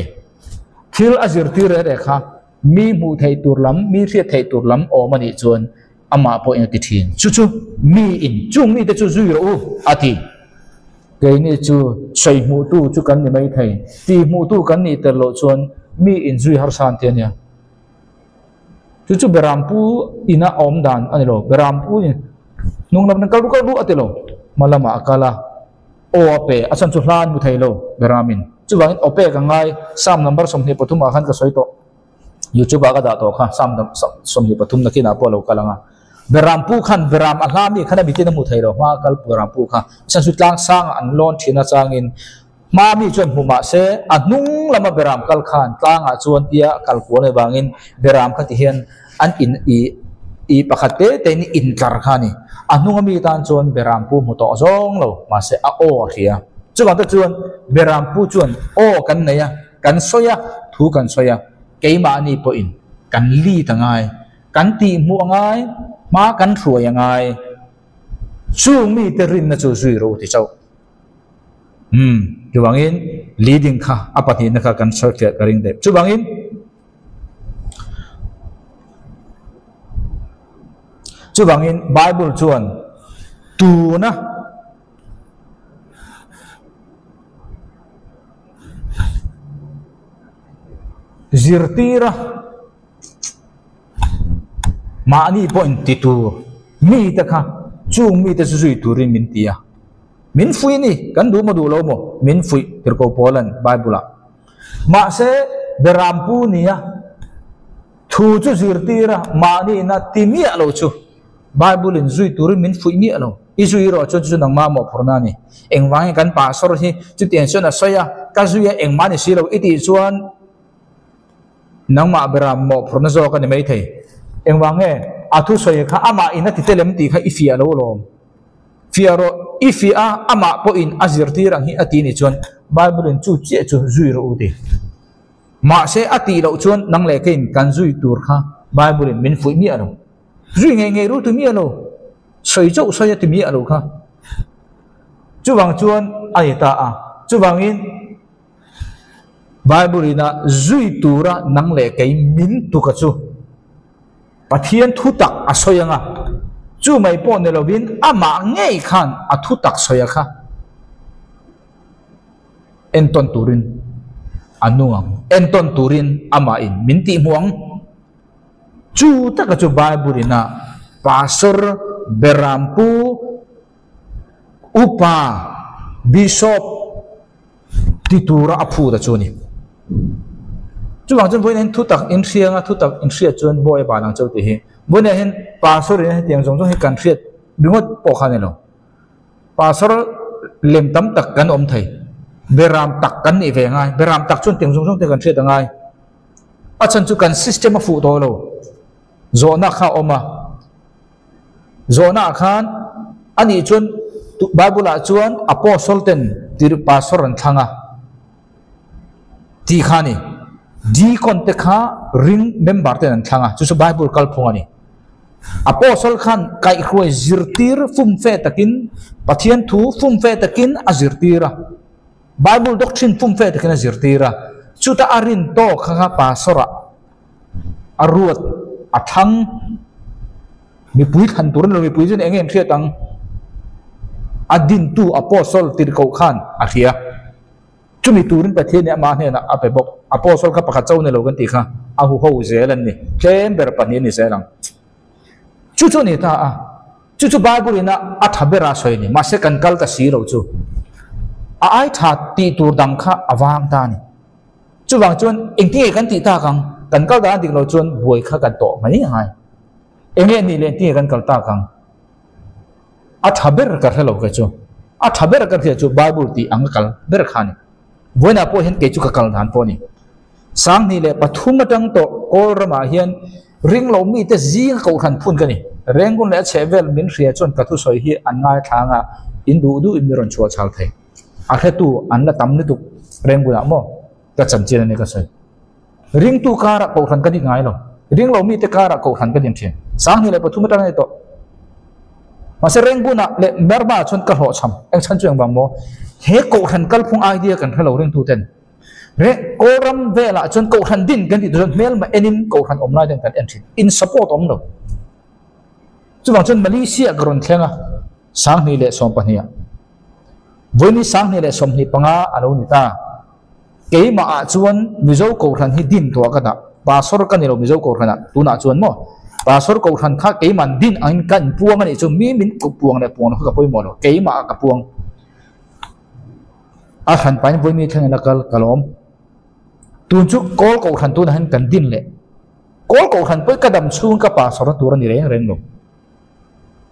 Speaker 1: Thil a zirtir reh reh kha mi hmuh theih tur lam, mi hriat theih tur lam awm a nih chuan amah pawhin a ti thin. Chu chu mi in chung mite chu zui rawh u a ti. Keini chu sawi hmuhtu chu kan ni mai thei. Tih hmuhtu kan nih tel loh chuan mi in zui harsa an ti a nia. Chu chu Berampu ina a awm dan a ni lo. Berampu in hnung lam kal kal duh a ti lo. Hma lamah a kal a, aw a pe, a chhan chu hla an hmu thei lo Beramin. Chuvangin aw pek a ngai, Psalm number 23 ah khan ka sawi tawh. YouTube ah ka dah tawh kha, Psalm 23 nakinah pawh a lo kal ang a. Berampu khan Beram a hla mi khan a mitin a hmu thei lo, hma a kal Berampu kha. A chhan chu tlang sangah an lawn thin a changin. Hma mi chuan hmu mah se, a hnung lama beram kal khan tlangah chuan tia kal kual avangin beram kha ti hian an in i i pakhat te te in intlar kha a ni. A hnunga mi tan chuan beram pu hmu tawh zawng lo, mahse a aw a hria. Chuvang te chuan beram pu chuan aw kan nei a, kan sawi a, thu kan sawi a, keimahni pawhin kan lead a ngai, kan tihhmuh a ngai, hma kan hruai a ngai. Chung mite rinna chu zui ro ti chauh. Umm, chuvangin leading kha a pahnihna kha kan sawi fiah ka ring daih. Chuvangin chuvangin Bible chuan tuna zirtira mahni pawh inti tur mite kha chung mite chu zui turin min ti a. Min fuih ni, kan duh maw duh lo maw? Min fuih tirhkoh Paula'n Bible-ah. Mahse, Berampu nia thu chu zirtir a, mahniina ti miah lo chu Bible-in zui turin min fuih miah lo. I zui erawh chuan chu chu nangmah mawhphurhna a ni. Engvangin kan pastor hi chutiang chuan a sawi a, ka zui a engmah ni si lo i tih chuan nangmah beram mawhphurhna zawk a ni maithei. Engvang nge a thusawi kha amah in a ti tel em tih kha i fiah lo alawm. Fiah rawh, i fiah a, amah pawhin a zirtir ang hi a ti nih chuan Bible-in chu chiah chu zui rawh u ti. Mahse a tih loh chuan nang leh keiin kan zui tur kha Bible-in min fuih miah lo. Zui ngei ngei ru ti miah lo, sawi chauh sawi a ti miah lo kha. Chuvang chuan a ni ta a, chuvangin Bible-in a zui tura nang leh kei min tuka chu. Pathian thu tak a sawi ang a, chu mai pawh ni lovin amah ngei khan a thu tak sawi a kha entawn turin a nung ang, entawn turin amahin min tihhmuh ang. Chu taka chu Bible ina Pastor, Berampu, Upa, Bishop, ti tura a phut a chu a ni. Chuvang chuan vawiin hian thutak inhriang a thutak inhriat chuan bawi a ban ang chauh tih hi. Vawiinah hian pastor in hetiang zawng zawng hi kan hriat ringawt pawh kha a ni lo. Pastor lem tam tak kan awm thei. Beram tak kan nih ve a ngai. Beram tak chuan tiang zawng zawng te kan hriat a ngai. A chhan chu kan system a fuh tawh lo. Zawhna kha a awm a. Zawhna ah khan anih chuan Bible ah chuan Apostle ten tir pastor an thlang a tih kha a ni. Deacon te kha ring member ten an thlang a, chu chu Bible kalphung a ni. Apostle khan kaihhruai zirtir fumfe takin Pathian thu fumfe takin a zirtir a, Bible doctrine fumfe takin a zirtir a, chuta a rin tawk kha kha pastor ah a ruat a thlang mipui thlan tur a ni lo mipui chuan eng nge an hriat ang a dintu apostle tirhkoh khan a hria chumi turin Pathian nih amah hnenah a pe bawk apostle kha pakhat chauh a ni lo kan tih kha a huho zel an ni tlem ber pahnih a ni zel ang chu chu a ni ta a chu chu Bible in a a tha ber a sawi a ni mahse kan kal ta si lo chu a ai tha tih tur dang kha a vang ta a ni. Chuvang chuan engtin nge kan tih tak ang? Kan kal dan a dik loh chuan buai kha kan tawh mai a ngai. Eng nge nih leh engtin nge kan kal tak ang? A tha ber ka hre lo kei chu. A tha ber ka hria chu Bible tih ang ka kal ber kha a ni. Vawiinah pawh hian kei chu ka kal dan pawh a ni. 2003 atang tawh Kawl ramah hian ring lo mite zinga kohhran phun ka ni. Rengun leh a chhehvel min hria chuan ka thusawi hi an ngaithla ang a, in duh duhin mi rawn chhuah chhal thei. A hretu an la tam lutuk reng bulah maw ka chanchin a ni ka sawi. Ringtu karah kohhran ka dik ngai lo. Ring lo mite karah kohhran ka din thin. 2003 atang a ni tawh. Mahse reng bunah leh Burma ah chuan ka hlawhchham. Eng chhan chu engvang maw? He kohhran kalphung idea kan hre lo ringtu ten. Re Kawlram velah chuan kohhran din kan tih tur chuan hmelma enin kohhran awm lai ten kan en thin. In support awm lo. Chuvang chuan Malaysia ka rawn thleng a, 2012 ah. Vawiini 2025 a lo ni ta. Keimah ah chuan Mizo Kohhran hi din tawh ah ka dah. Pastor ka ni lo Mizo Kohhran ah tunah chuan maw. Pastor Kohhran kha keiman din angin ka inpuang a nih chu mi min puang leh puang lo kha ka pawimawh lo. Keimah ah ka puang. A hran pahin vawiini thleng in a kal ka lawm. Tun chu Kawl Kohhran tunah hian kan din leh. Kawl Kohhran pawh hi ka dam chhung ka pastor na tur a ni reng reng lo.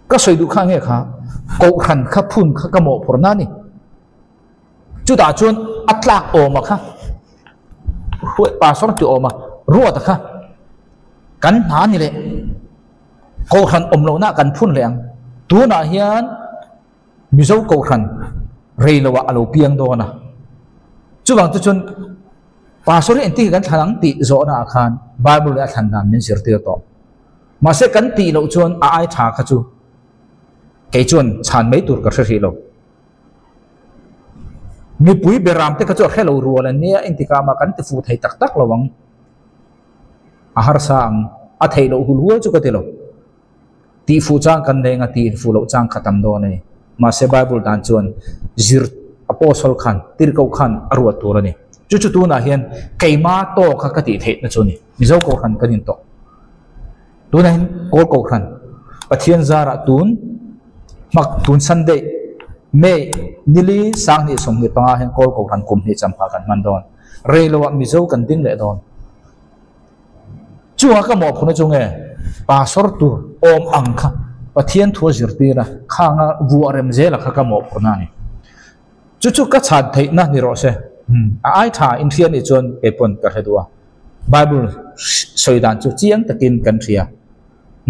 Speaker 1: Ka sawi duh kha nge kha Kohhran kha phun kha ka mawhphurhna a ni. Chutah chuan a tlak awma kha pastor ti awma ruata kha kan hna ni leh kohhran awm lohna kan phun leh ang. Tunah hian Mizo kohhran rei loah a lo piang dawn a. Chuvang chu chuan pastor hi engtin nge kan thlan ang tih zawhnaah khan Bible leh a thlan dan min zirtir tawh. Mahse kan tih loh chuan a ai tha kha chu kei chuan chhan mai tur ka hre hrih lo. Mipui beram te kha chu a hre lo rual an nia, engtikah mah kan ti fuh thei tak tak lo ang. A harsa ang, a theih loh hul hual chu ka ti lo. Tih fuh chang kan nei anga tih fuh loh chang kha tam dawn a ni. Mahse Bible dan chuan zir Apostle khan, tirhkoh khan a ruat tur a ni. Chu chu tunah hian keima tawk kha ka tih theihna chu a ni. Mizo Kohhran kan intawh. Tunah hian Kawl Kohhran Pathian zarah tun hmak tun Sunday May nili sanghnih 25 hian Kawl Kohhran kum hnih champha kan hman dawn. Rei loah Mizo kan ding leh dawn. Chungah ka mawhphurhna chu nge pastor tur awm ang kha Pathian thu a zirtir a, khanga vuah rem zela kha ka mawhphurhna a ni. Chu chu ka chhan theihna ni rawh se. A ai tha inhria nih chuan kei pawn ka hre duh a. Bible sawi dan chu chiang takin kan hria.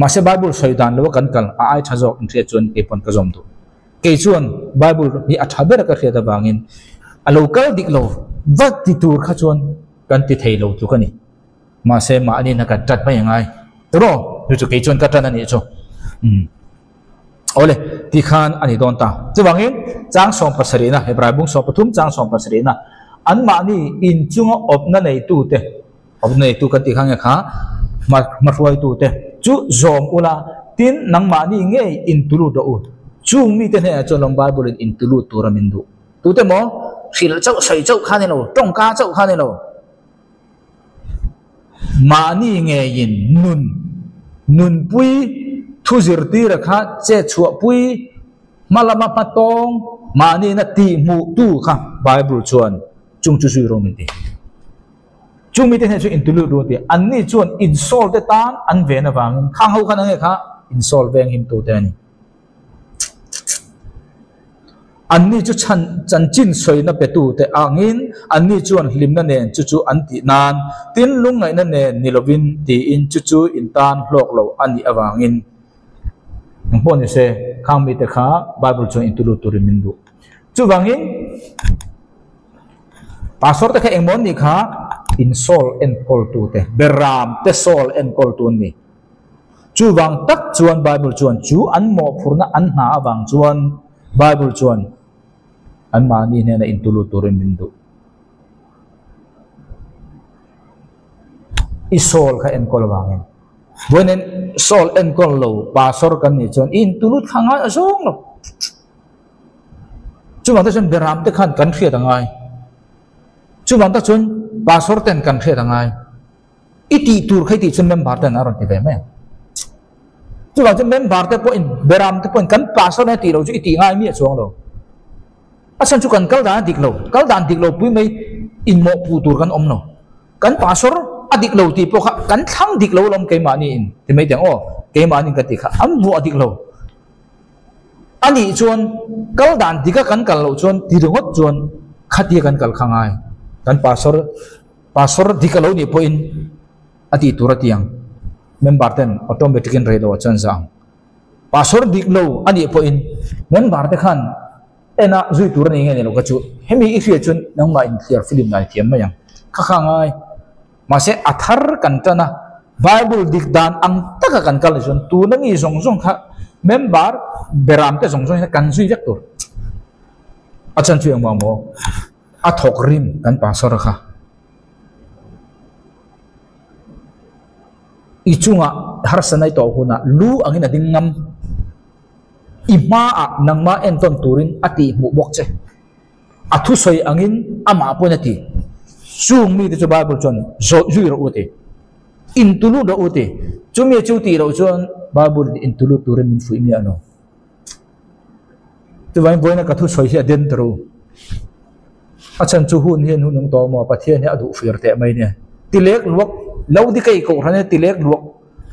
Speaker 1: Mahse Bible sawi dan lo a kan kal a ai tha zawk inhria chuan kei pawn ka zawm duh. Kei chuan Bible hi a tha ber a ka hriat avangin a lo kal dik lo va ti tur kha chuan kan ti thei lo tluk a ni. Mahse mahni na kan ṭan mai a ngai. Tiraw? Chu chu kei chuan ka ṭan a nih chu. Umm. Awle, ti khan a ni dawn ta. Chuvangin, chang sawmpasarihna, Hebrai bung 13 chang sawmpasarihna, anmahni inchunga awpna neitute, awpna neitu kan tih kha nge kha, hma hmahruaitute chu zawm ula, tin nangmahni ngei intulut rawh u. Chung mite hnenah chuan lawng Bible-in intulut tura min duh. Tute maw? Hrilh chauh, sawi chauh kha a ni lo, tawngka chauh kha a ni lo. Mahni ngeiin nun, nunpui, thu zirtira kha che chhuahpui, hma lama hma tawng, mahniina tihhmuhtu kha Bible chuan chung chu zui rawh min ti. Chung mite hneh chu intulut ru a ti. Anni chuan insawl te tan an ven avangin khang ho khan ange kha insawl veng himtute a ni. Anni chu chhan chanchin sawina petute angin anni chuan hlimna nen chu chu an tih nan, tin lungngaihna nen ni lovin tiin chu chu in tan hlawk lo a nih avangin. Eng pawh ni se, khang mite kha Bible chuan intulut turin min duh. Chuvangin, Pastor te kha engmaw an nih kha? In soul enkawltute, beram te soul enkawltu an ni. Chuvang tak chuan Bible chuan chu an mawhphurhna an hna avang chuan Bible chuan anmahni hnena intulut turin min duh. I soul kha enkawl avangin. Vawiin soul enkawl lo pastor kan nih chuan i intulut kha ngai a zawng lo. Chuvang tak chuan beram te khan kan hriat a ngai. Chuvang tak chuan pastor ten kan hriat a ngai. I tih tur kha i tih chuan member ten a rawn ti ve mai ang. Chuvang chuan member te pawhin beram te pawhin kan pastor nen a tih loh chu i tih ngai miah chuang lo. A chhan chu kan kal dan a dik lo. Kal dan dik lo pui mai inmawhpuh tur kan awm lo. Kan pastor a dik lo tih pawh kha kan thlang dik lo alawm keimahni in ti mai teh ang aw. Keimahni in ka tih kha an vuah dik lo. A nih chuan kal dan dik a kan kal loh chuan ti ringawt chuan khatia kan kal kha ngai. Kan pastor Pastor dik a lo nih pawhin a tih tur a ti ang. Member ten automatic in rei lo ah chuan zah ang. Pastor dik lo a nih pawhin member te khan en a zui tur a ni nge ni lo ka chu hemi i hriat chuan nangmah in thliar film lai thiam mai ang. Kha kha ngai. Mahse a thar kan tan a, Bible dik dan ang taka kan kal ni chuan tuna mi zawng zawng kha member beram te zawng zawng hian kan zui vek tur. A chhan chu engvang maw? A thawk rim kan pastor kha. I chungah harsatna i tawh hunah lu angin a ding ngam. I hmaah nangmah entawn turin a tihhmuh bawk che. A thusawi angin amah pawhin a ti. Chung mite chu Bible chuan zawih zui rawh u a ti. Intulut rawh u a ti. Chumi chu tih loh chuan Bible in intulut turin min fuih miah lo. Chuvangin vawiina ka thusawi hi a den ta ru. A chhan chu hun hian hun awm tawh maw Pathian hi a duh fir teh mai nia. Ti lek luak lo dik a i kohhran hi ti lek luak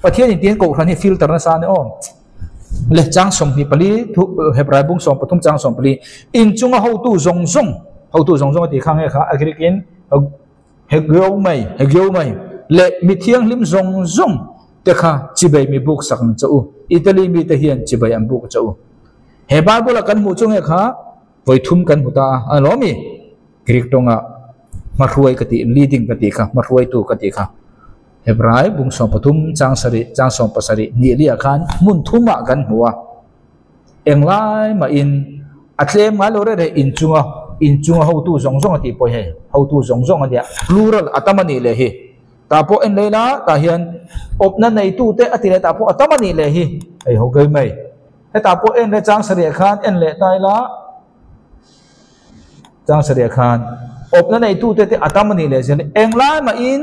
Speaker 1: Pathian in tihian kohhran hi filter nasa a ni aw. Le chang 24 thu Hebrai bung 13 chang 14 inchunga hotu zawng zawng. Hotu zawng zawng a tih kha nge kha a Greek in Hegeomai, Hegeomai, leh mi thianghlim zawng zawng te kha chibei mi buk sak ang che u. Italy mite hian chibei an buk che u. He Bible a kan hmuh chu nge kha vawi thum kan hmu ta a, a lawm i? Greek tawnga hmahruai ka tih, leading ka tih kha, hmahruaitu ka tih kha. Hebrai bung 13 chang sarih, chang 17 nih liah khan hmun thumah kan hmu a. Englai mahin a tlem ngai lo reh reh inchunga inchunga hotu zawng zawng a tih pawh hei hotu zawng zawng a nia plural a tam a nih leh hi tah pawh en leh ila tah hian awpna neitute a ti leh tah pawh a tam a nih leh hi hei ho gei mai hetah pawh en leh chang sarih khan en leh ta ila chang sarih khan awpna neitute te a tam a nih leh zel englai mahin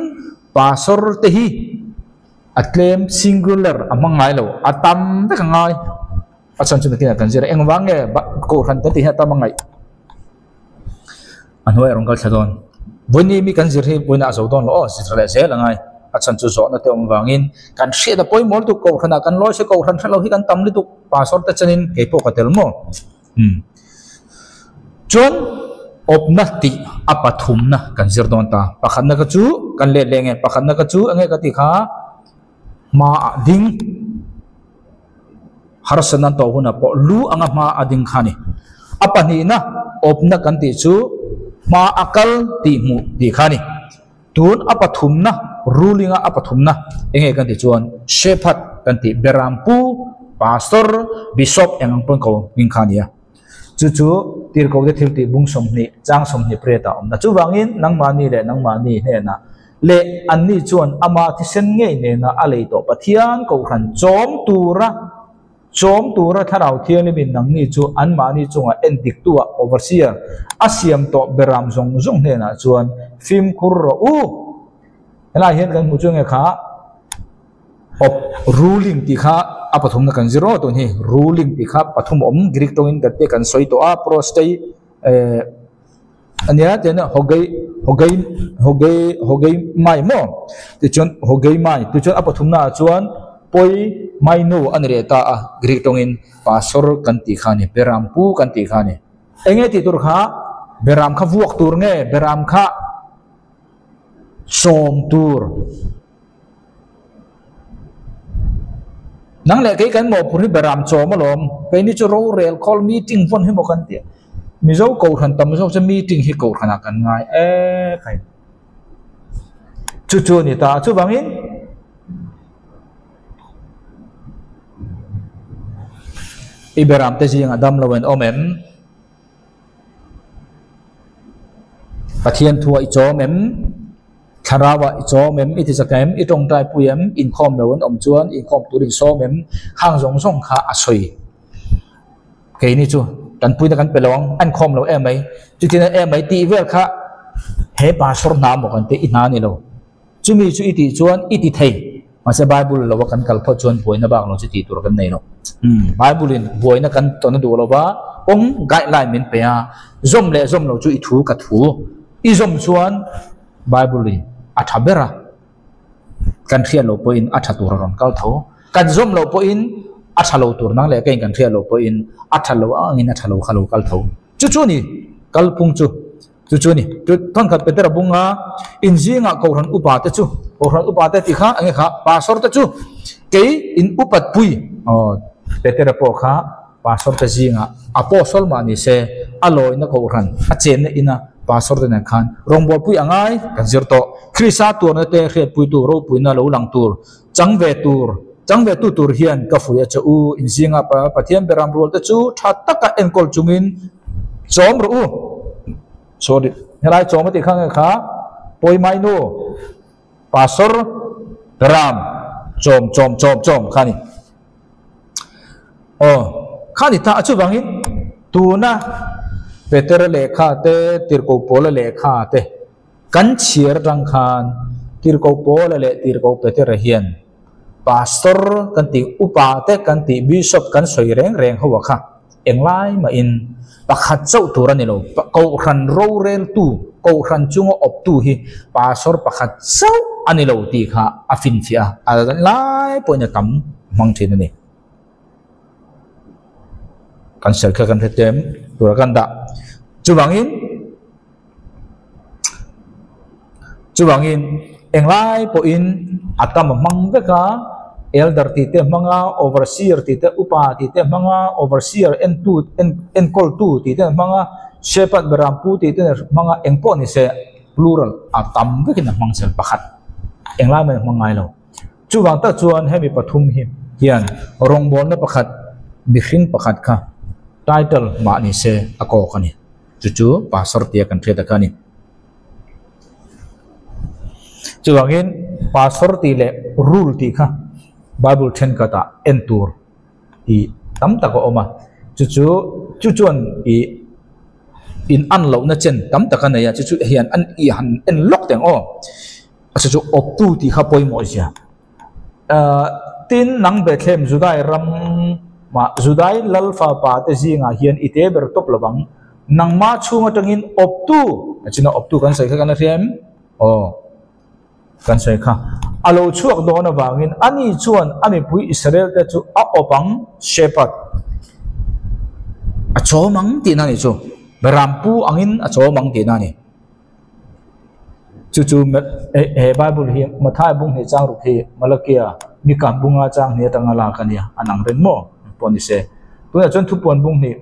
Speaker 1: pastor te hi. A tlem singular a hmang ngai lo, a tam vek a ngai. A chhan chu nakinah kan zir a, engvang nge kohhran kan tih hian a tam a ngaih. A hnuaiah rawn kal thla dawn. Vawiin mi kan zir hi vawiinah a zo dawn lo aw, zir leh zel a ngai. A chhan chu zawhna te awm vangin kan hriat a pawimawh lutuk kohhranah kan lawi se kohhran hre lo hi kan tam lutuk pastor te chenin kei pawh ka tel maw. Umm. Chuan awpna tih a pathumna kan zir dawn ta. Pakhatna ka chu kan let leh nge? Pakhatna ka chu enge ka tih kha hmaah ding harsatna an tawh hunah pawh lu anga hma a ding kha a ni. A pahnihna awpna kan tih chu hma a kal tih hmuh tih kha a ni. Tun a pathumna ruling a a pathumna enge kan tih chuan shepherd kan tih berampu pastor bishop eng ang pawn ko hming kha a ni a chu chu tirhkohte thil tih bung 20 chang 28 ah a awm ta chuvangin nangmahni leh nangmahni hnenah leh anni chuan ama thisen ngei nena a lei tawh Pathian kohhran chawm tura Chawm tura Thlarau Thianghlimin nangni chu anmahni chungah en diktuah, overseer, a siam tawh beram zawng zawng hnenah chuan fimkhur rawh u. Helaiah hian kan hmuh chu nge kha op ruling tih kha a pathumna kan zir aw tun hi ruling tih kha pathum awm Greek tawngin kan te kan sawi tawh a prostei eh ania tian hogei hogei hogei hogei mai maw tichuan hogei mai tichuan a pathumna ah chuan pawi mai nu a ni leh ta a Greek tawngin pastor kan tih kha a ni beram pu kan tih kha a ni eng nge tih tur kha beram kha vuak tur nge beram kha sawm tur. Nang leh kei kan mawhphurh hi beram chawm alawm, keini chu rorel call meeting vawn hi maw kan ti a, Mizo kohhran tam zawk chu meeting hi kohhranah kan ngai ek a ni. Chu chu a ni ta, chuvangin i beram te zingah dam lo an awm em? Pathian thuah i chawm em? Thlarauah i chawm em? I tichak em? I tawngtai pui em? Inkhawm lo an awm chuan inkhawm tur in sawm em? Khang zawng zawng kha a sawi. Keini chu tanpuina kan pe lo ang, an khawm lo em mai. Chutin em mai tih vel kha he pastor hna maw kan tih i hna a ni lo. Chumi chu i tih chuan i ti thei. Mahse Bible lo a kan kal phawt chuan buaina bak lo chu tih tur kan nei lo. Bible in buaina kan tawn a duh lo va, kawng guideline min pe a, zawm leh zawm lo chu i thu ka thu. I zawm chuan Bible in a tha ber a, kan hriat loh pawhin a tha tur a rawn kal tho. Kan zawm loh pawhin a tha lo tur nang leh keiin kan hriat loh pawhin a tha lo angin a tha lo kha lo kal tho. Chu chu a ni kalphung chu. Chu chu a ni. Chu thawnkhat Petera bunga in zingah Kohhran upa te chu, Kohhran upa te tih kha enge kha Pastor te chu kei in upat pui aw Petera pawh kha Pastor te zingah Apostle mah ni se a lawina Kohhran a chenna ina Pastor te nen khan rawngbawlpui a ngai kan zir tawh. Krista tuarna te hriatpuitu ropuina lo lang tur chang ve tur chang ve tu tur hian ka fuih a che u. In zingah Pathian beram rual te chu tha taka enkawl chungin chawm rawh u. Sorry, helai chawm a tih kha nge kha pawi mai nu pastor beram chawm chawm chawm chawm kha ni. Aw kha ni ta a chuvangin tuna Petera lehkha te Tirhkoh Paula lehkha te Kan chhiar atang khan Tirhkoh Paula leh Tirhkoh Petera hian Pastor kan tih, Upa te kan tih, Bishop kan sawi reng reng ho a kha englai mahin pakhat chauh tur a ni lo. Kohhran roreltu, Kohhran chunga awptu hi Pastor pakhat chauh a ni lo tih kha a finfiah a, a lai pawhin a tam hmang thin a ni. Kan sawi kha kan hre tem tura kan dah. Chuvangin. Chuvangin englai pawhin a tam a hmang vek a, elder tih te hmang a, overseer tih te, upa tih te hmang a, overseer entu enkawltu tih te hmang a, shepherd berampu tih te hmang a, engpawh ni se plural a tam vekin a hmang chel pakhat englai mai a hmang ngai lo. Chuvang tak chuan hemi pathum hi hian rawngbawlna pakhat mihring pakhat kha title mah ni se a kawk a ni. Chu chu pastor tia kan hriat a kha a ni. Chuvangin pastor tih leh rule tih kha Bible thenkhatah en tur tih tam tak a awm a, chu chu chu chuan ih in an lohna chen tam tak a nei a, chu chu hian an ih han en lawk teh ang aw. A chu chu awptu tih kha pawimawh zia. Ahh tin nang Bethlehem Judai ram mah Judai lal fapa te zingah hian i te ber tawp lovang. Nangmah chhung atangin awptu a china awptu kan sawi kha kan la hria em? Aw kan sawi kha. A lo chhuak dawn avangin ani chuan a mipui Israel te chu a awp ang, shepherd, a chawm ang tihna a nih chu. Rampu angin a chawm ang tihna a ni. Chu chu he Bible hi Mathai bung hnih chang ruk hi Malakia Mika bunga chang hnih atanga lak a nia an ang reng maw pawh ni se. Tunah chuan thupuan bung hnih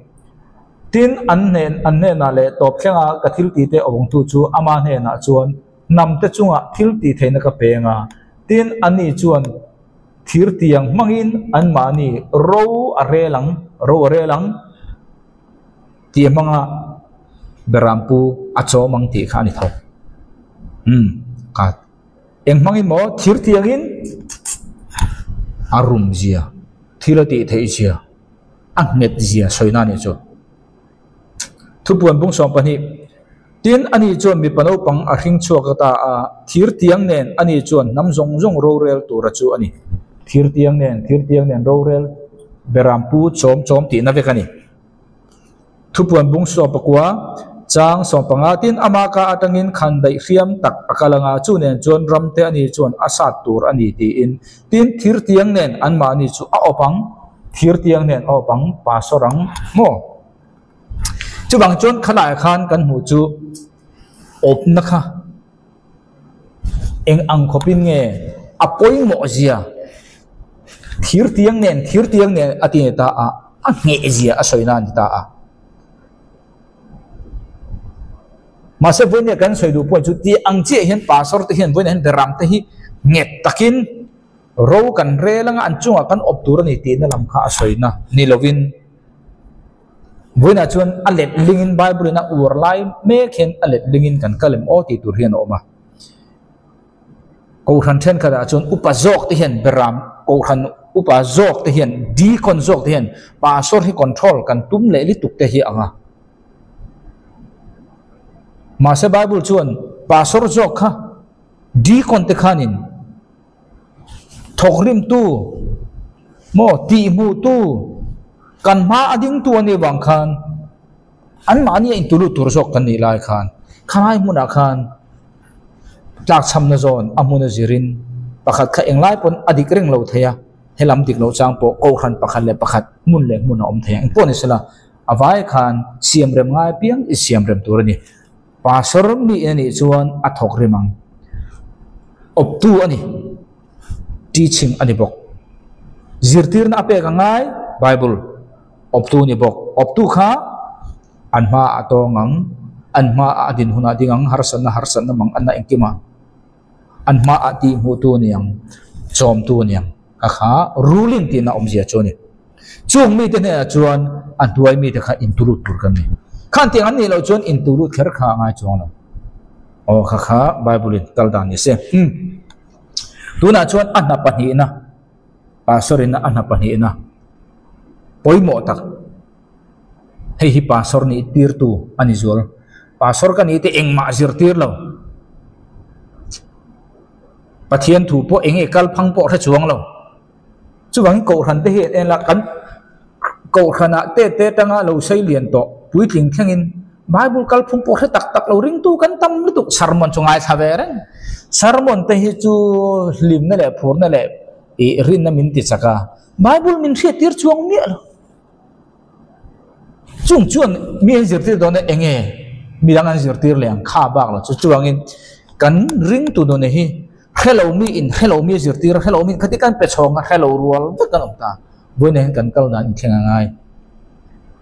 Speaker 1: tin an hnen an hnenah leh tawp thlenga ka thil tih te awngtu chu ama hnenah chuan hnam te chungah thil tih theihna ka peng a tin ani chuan thir tiang hmangin anmahni ro a rel ang ro a rel ang. Tih hmanga Berampu a chawm ang tih kha a ni tho. Umm ka eng hmangin maw thir tiangin a rum zia, thil a tih theih zia, a nghet zia sawina a nih chu. Thupuan bung 12 Tin, ani chuan mipa naupang a hring chhuak a ta a, thir tiang nen ani chuan hnam zawng zawng rorel tura chu a ni. Thir tiang nen, thir tiang nen rorel Berampu chawm chawm tihna vek a ni. Thupuan bung 14, chang 15 Tin, ama ka atangin khan daih hriam tak a kal anga, chu nen chuan ramte ani chuan a sat tur a ni tiin. Tin, thir tiang nen anmahni chu a awp ang, thir tiang nen a awp ang, pastor ang maw? Chuvang chuan khalaiah khan kan hmuh chu awpna kha eng ang khawpin nge a pawimawh zia thir tiang nen thir tiang nen a ti ni ta a, a ngheh zia a sawi na a ni ta a. Mahse vawinia kan sawi duh pawh chu ti ang chiah hian pastor te hian vawinia hian beram te hi nghet takin ro kan rel anga an chungah kan awp tur a ni tihna lam kha a sawi na ni lovin. Vawiinah chuan a let lingin Bible in a uar lai mek hian a let lingin kan kal em aw tih tur hian a awm a. Kohhran thenkhatah chuan upa zawk te hian beram kohhran upa zawk te hian deacon zawk te hian pastor hi control kan tum leh lutuk te hi ang a. Mahse Bible chuan pastor zawk kha deacon te khanin Thawkrimtu maw tihhmuhtu kan hma a dingtu a nih vang khan anmahni a intulut tur zawk kan nih lai khan khalai hmunah khan tlakchhamna zawn a hmun a zirin pakhat kha englai pawn a dik reng lo thei a, helam dik loh chang pawh kohhran pakhat leh pakhat hmun leh hmun a awm thei a, engpawh ni sela a vai khan siamrem ngai piang i siamrem tur a ni. Pastor mi a nih chuan a thawk rim ang. Awptu a ni. Teaching a ni bawk. Zirtirna a pek a ngai, Bible. Awptu a ni bawk. Awptu kha an hmaah a tawng ang, an hmaah a din hunah ding ang, harsatna harsatna mang anna engkimah an hmaah tihhmuhtu a ni ang, chawmtu a ni ang. Kha kha ruling tihna awmzia chu a ni. Chung mite hnenah chuan a hnuai mite kha intulut tur kan ni. Khan tiang an nih loh chuan intulut kher kha a ngai chuang lo. Aw kha kha Bible in kal dan ni se. Hmm. Tunah chuan a hna pahnihna, pastor in a hna pahnihna pawimawh tak hei hi pastor nih tirtu a ni zual. Pastor ka nih te engmah zirtir lo. Pathian thu pawh eng nge kal phang pawh hre chuang lo. Chuvangin Kohhran te hi en la kan Kohhranah te te atanga lo sei lian tawh puitling thlengin Bible kalphung pawh hre tak tak lo ringtu kan tam lutuk sermon chu ngaithla ve reng. Sermon te hi chu hlimna leh phurna leh ih rinna min ti chak a, Bible min hriattir chuang miah lo. Chung chuan mi an zirtir dawn a eng nge midang an zirtir leh ang kha bak lo chu chuvangin. Kan ringtu nune hi hre lo mi in hre lo mi zirtir a, hre lo mi in khati kan pe chhawng a, hre lo rual vek kan awm ta. Vawiinah hian kan kal dan inthleng a ngai.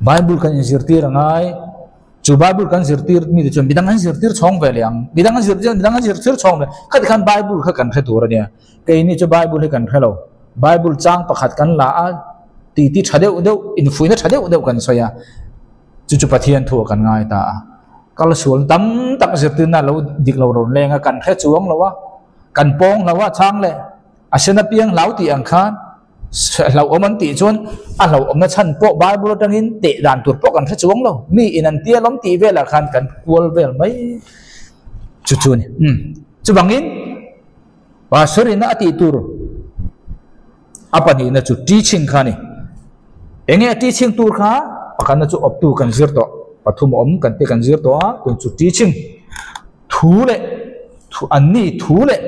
Speaker 1: Bible kan inzirtir a ngai. Chu Bible kan zirtir mite chuan midang an zirtir chhawng ve leh ang. Midang an zirtir midang an zirtir chhawng ve. Khati khan Bible kha kan hre tur a nia. Keini chu Bible hi kan hre lo. Bible chang pakhat kan la a, titi tha deuh deuh, infuihna tha deuh deuh kan sawi a. Chu chu Pathian thu ah kan ngai ta a. Kal sual tam tak zirtirna lo dik lo rawn leng a, kan hre chuang lo a, kan pawng hlo a chang leh a sen apiang hlau tih ang khan hlauhawm an tih chuan a hlauhawmna chhan pawh Bible atangin teh dan tur pawh kan hre chuang lo. Mi in an tia lawm tih velah khan kan kual vel mai chu chu a ni. Umm chuvangin Pastor ina a tih tur a pahnihna chu teaching kha a ni. Enge a teaching tur kha pakhatna chu awptu kan zir tawh, pathum awm kan te kan zir tawh a, tun chu teaching thu leh thu an ni thu leh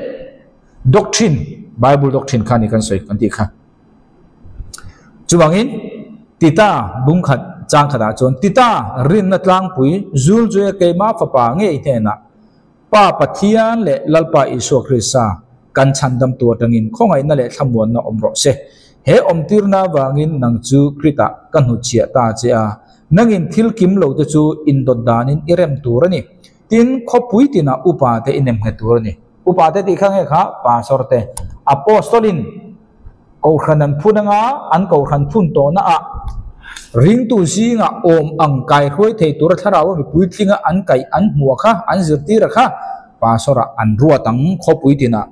Speaker 1: doctrine Bible doctrine kha a ni kan sawi kan tih kha. Chuvangin Tita bungkhat chang khatah chuan Tita rinna tlangpui Zulzuia keimah fapa ngei hnenah Pa Pathian leh Lalpa Isua Krista kan chhandamtu atangin khawngaihna leh thlamuanna awm rawh se. He awmtirna avangin nang chu Kritah ka hnutchhiah ta che a, nangin thil kim lo te chu indawt danin i rem tur a ni. Tin, khawpui tinah upa te i nem nghet tur a ni. Upa te tih kha nge kha? Pastor te, Apostolin Kohhran an phun anga an kohhran phun tawhna ah ringtu zingah awm ang kaihruai thei tura thlarau a mipui tlinga an kaih an hmuh a kha, an zirtir a kha pastor ah an ruat ang khawpui tinah.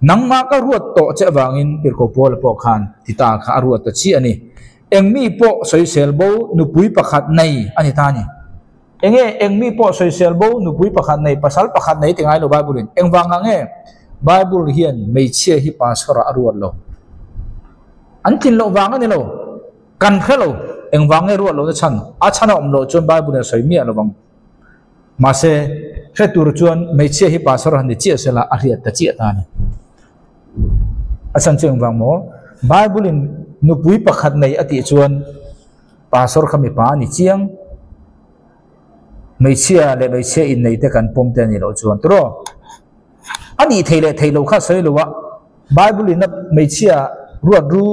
Speaker 1: Nangmah ka ruat tawh che avangin Tirhkoh Paula pawh khan Tita kha a ruat ta chiah a ni. Engmi pawh sawisel bo nupui pakhat nei a ni ta a ni. Enge engmi pawh sawisel bo nupui pakhat nei, pasal pakhat nei ti ngai lo Bible in. Engvang ah nge Bible hian hmeichhia hi pastor ah a ruat lo? An tlin loh vang a ni lo. Kan hre lo. Engvang nge ruat lohna chhan? A chhan a awm loh chuan Bible in a sawi miah lo vang. Mahse, hre tur chuan hmeichhia hi pastor han ni chiah sela a hriat ta chiah ta a ni. A chhan chu engvang maw? Bible in nupui pakhat nei a tih chuan Pastor kha mipa a ni chiang. Hmeichhia leh hmeichhia innei te kan pawm te a nih loh chuan tawrh. A nih thei leh thei lo kha sawi lo a, Bible in a hmeichhia ruat ru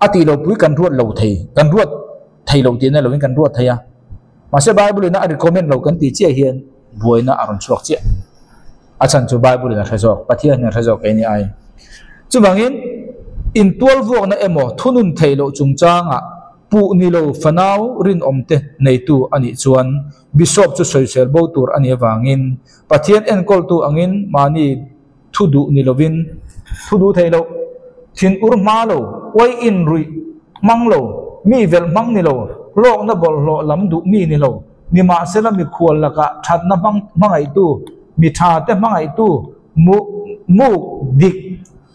Speaker 1: a tih loh pui kan ruat lo thei, kan ruat thei lo tihna lovin kan ruat thei a. Mahse Bible in a recommend lo kan tih chiah hian buaina a rawn chhuak chiah. A chhan chu Bible in a hre zawk, Pathian in a hre zawk kei ni ai. Chuvangin, intualvuakna emaw thunun theih loh chungchangah puh ni lo fanau rinawmte neitu a nih chuan Bishop chu sawisel bo tur a nih avangin Pathian enkawltu angin mahni thu duh ni lovin thu duh thei loh, thin ur hma lo, uai inruih hmang lo, mi velh hmang ni lo, hlawkna bawlhhlawh lam duh mi ni lo, Nimahsela mikhual lakah thatna hmang hmangaihtu, mi thate hmangaihtu, mu muk dik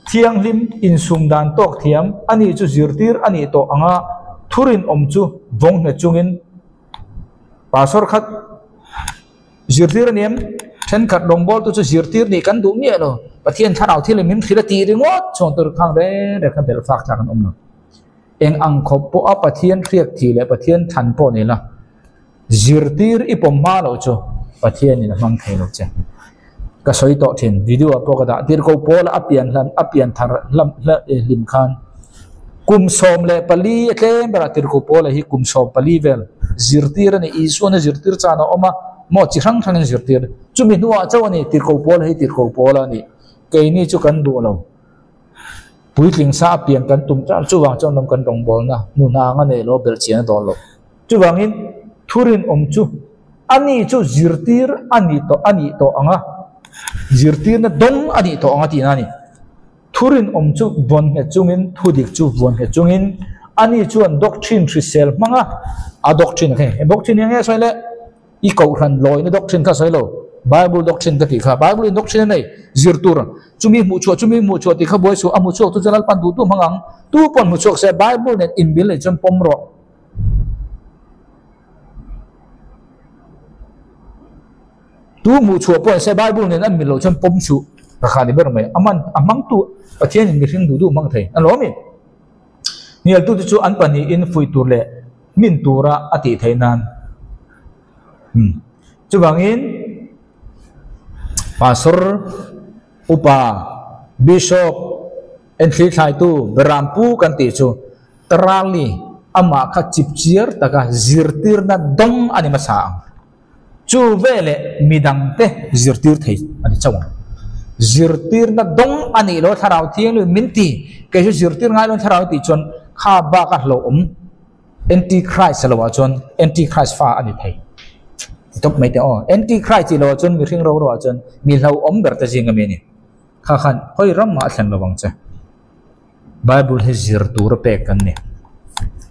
Speaker 1: thianghlim insum dan tawk thiam a nih chu zirtir a nih tawh anga thurinawm chu vawng nghet chungin pastor khat zirtir a ni em? Thenkhat rawngbawltu chu zirtir nih kan duh miah lo, Pathian thlarau thil in min hrilh a tih ringawt chuang tur khang reng reng kha belh fak thlak an awm lo. Eng ang khawp pawha Pathian hriak thih leh Pathian thlan pawh ni la, zirtir i pawm hma loh chu Pathianin a hmang thei lo che. Ka sawi tawh thin, video ah pawh ka dah tir ko Paula a pian hlan a pian thar hlam hlim khan kum 14 a tlem berah tirhkoh Paula hi kum 14 vel zirtir a ni. Isuan a zirtir chan a awm a, maw chi hrang hrangin zirtir. Chumi hnuah chauh a ni tirhkoh Paula hi tirhkoh Paula a ni. Keini chu kan duh lo. Puitling sa a pian kan tum ṭan chuvang chuan ram kan rawngbawlna hnu hna anga nei lo belh chian a dawn lo. Chuvangin thurinawm chu a ni chu zirtir a ni tawh a nih tawh ang a, zirtirna dawng a nih tawh ang a tihna a ni. Thurinawm chu vawn nghet chungin, thudik chu vawn nghet chungin a ni chuan doctrine hrisel hmang a, a doctrine a kha he doctrine hi eng nge sawi le? I kohhran lawina doctrine kha sawi lo, Bible doctrine ka tih kha. Bible in doctrine a nei, zir tur. Chumi hmuh chhuah, chumi hmuh chhuah tih kha buai suh, a hmu chhuak tu chu Lalpan duh duh hmang ang. Tu pawn hmu chhuak se, Bible nen inbil nei chuan pawm rawh. Tu hmuh chhuah pawh se Bible nen an mil loh chuan pawm suh. Ka kha ni ber mai. A man, a hmangtu Pathian in mihring duh duh hmang thei. A lawm i. Hnialtute chu an pahnihin fuih tur leh hmin tura a tih theih nan. Chuvangin. Pastor, Upa, Bishop, Enthli thlaitu, Berampu kan tih chu Tarali amah kha chipchiar taka zirtirna dawng a ni hmasa ang. Chu veleh midangte zirtir thei a ni chauh ang. Zirtirna dawng a nih loh Thlarau Thianghlim min ti, kei chu zirtir ngai loin Thlarau tih chuan kha baka hlauhawm Anti-Christ a loah chuan Anti-Christ fa a ni thei. Ti tawp mai teh aw. Anti-Christ tih loah chuan mihring ro roah chuan mi hlauhawm ber te zing a mi a ni. Kha khan hawi ram mah a thlen lo ang che. Bible hi zir tur a pek kan ni.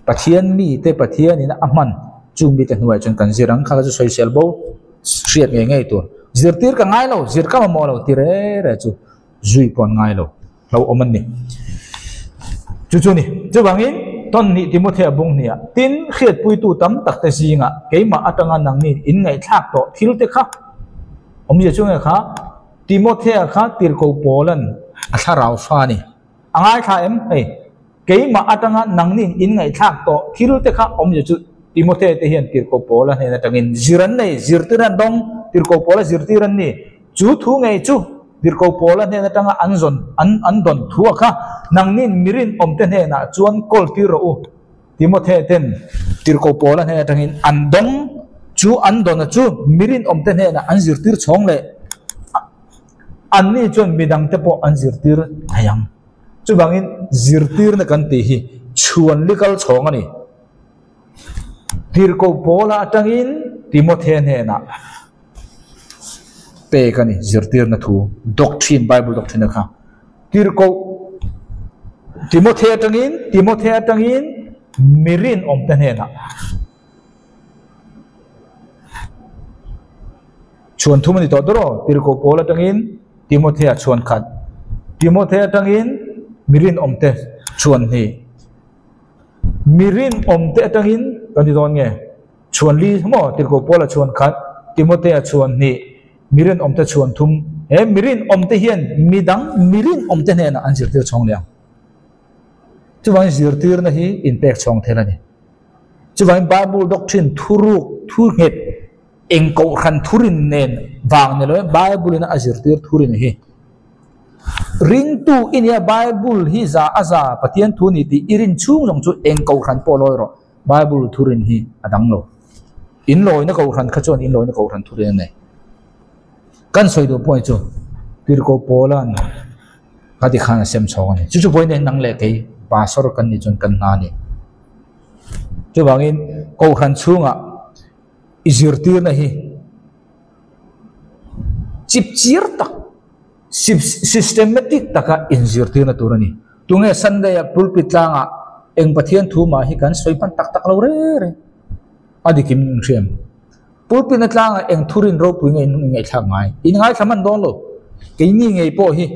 Speaker 1: Pathian mite Pathianin a hman chung mite hnuaiah chuan kan zir ang. Kha kha chu sawisel bo hriat ngei ngei tur. Zirtir ka ngai lo, zir ka mamawh lo ti re re chu zui pawh an ngai lo. Hlauhawm an ni. Chu chu ni. Chuvangin tawn nih Timothea bung hniah tin hriatpuitu tam tak te zingah keimah atanga nangni in ngaihthlak tawh thil te kha awmzia chu nge kha Timothea kha tirhkoh Paula'n a thlarau fa a ni. A ngaithla em? Hei, keimah atanga nangni'n in ngaihthlak tawh thil te kha awmzia chu Timothea te hian tirhkoh Paula hnen atangin zir an nei, zirtir an dawng, tirhkoh Paula zirtir an ni. Chu thu ngei chu tirhkoh Paula hnen atanga an zawn, an an dawn thu a kha nangni'n mirinawmte hnenah chuan kawl tir rawh u. Timothea ten tirhkoh Paula hnen atangin an dawng chu an dawna chu mirinawmte hnenah an zirtir chhawng leh anni chuan midangte pawh an zirtir thei ang. Chuvangin zirtirna kan tih hi chhuan likal chhawng a ni. Tirhkoh Paula atangin Timothea hnenah pek a ni zirtirna thu, doctrine, Bible doctrine a kha. Tirhkoh Timothea atangin Timothea atangin mi rinawmte hnenah chhuan thum a ni tawh ber aw. Tirhkoh Paul atangin Timothea chhuan khat, Timothea atangin mi rinawmte chhuan hnih, mi rinawmte atangin kan ti dawn nge chhuan li maw Tirhkoh Paula chhuan khat, Timothea chhuan hnih, Mi rinawmte chhuan thum. He mi rinawmte hian mi dang mi rinawmte hnenah an zirtir chhawng leh ang. Chuvangin zirtirna hi inpek chhawng thel a ni. Chuvangin Bible doctrine thuruk thu nghet eng kohhran thurin nen vang ni loin Bible in a zirtir thurin hi ringtu i nia Bible hi za a za Pathian thu ni tih i rin chhung zawng chu eng kohhran pawh lawi rawh Bible thurin hi a dang lo. In lawina kohhran kha chuan in lawina kohhran thu rin a nei. Kan sawi duh pawh chu Tirhkoh Paula'n ka ti khan a sem chhawng a ni. Chu chu pawhin eng nang leh kei pastor kan nih chuan kan hna a ni. Chuvangin kohhran chhungah i zirtirna hi chip chir tak systematic taka inzirtirna tur a ni. Tunge Sunday-a pulpit tlangah eng Pathian thu mah hi kan sawi hman tak tak lo reng reng. A dikim in hriam. Pulpit na tlangah eng thurin ropui nge in ngaihthlak ngai. In ngaithla hman dawn lo. Keini ngei pawh hi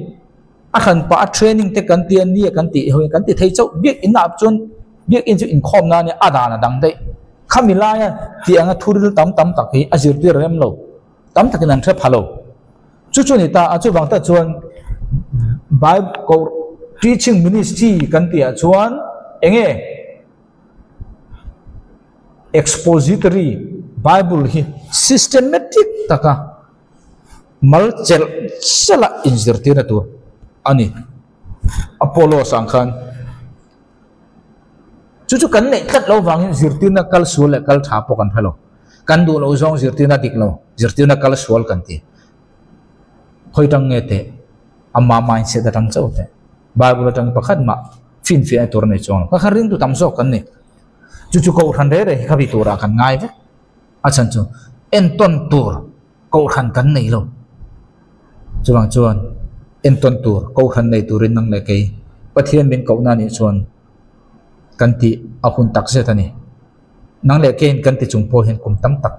Speaker 1: a hran pah a training te kan ti a nia kan tih ho kan ti thei chauh. Biak in ah chuan biak in chu inkhawm nan a dan a dang daih. Khami laia tih anga thuril tam tam tak hi a zirtir rem lo. Tam takin an hre pha lo. Chu chu ni ta a chuvang tak chuan Bible teaching ministry kan tih ah chuan enge Expository Bible hi systematic taka mal chelh chelh a inzirtirna tur a ni. Apollos ang khan chu chu kan neih tlat loh vangin zirtirna kal sual leh kal tha pawh kan hre lo. Kan duh loh zawng zirtirna dik lo, zirtirna kal sual kan ti. Khawi tang nge teh ama mindset atang chauh teh. Bible atang pakhat mah finfiahna tur a nei chuang lo. Ka kha ringtu tam zawk kan ni. Chu chu kohhran reh reh hi kha vi turah kan ngai vek. A chhan chu entawn tur kohhran kan nei lo. Chuvang chuan entawn tur kohhran nei turin nang leh kei Pathian min kohna nih chuan kan tih a hun tak zet a ni. Nang leh keiin kan ti chung pawh hian kum tam tak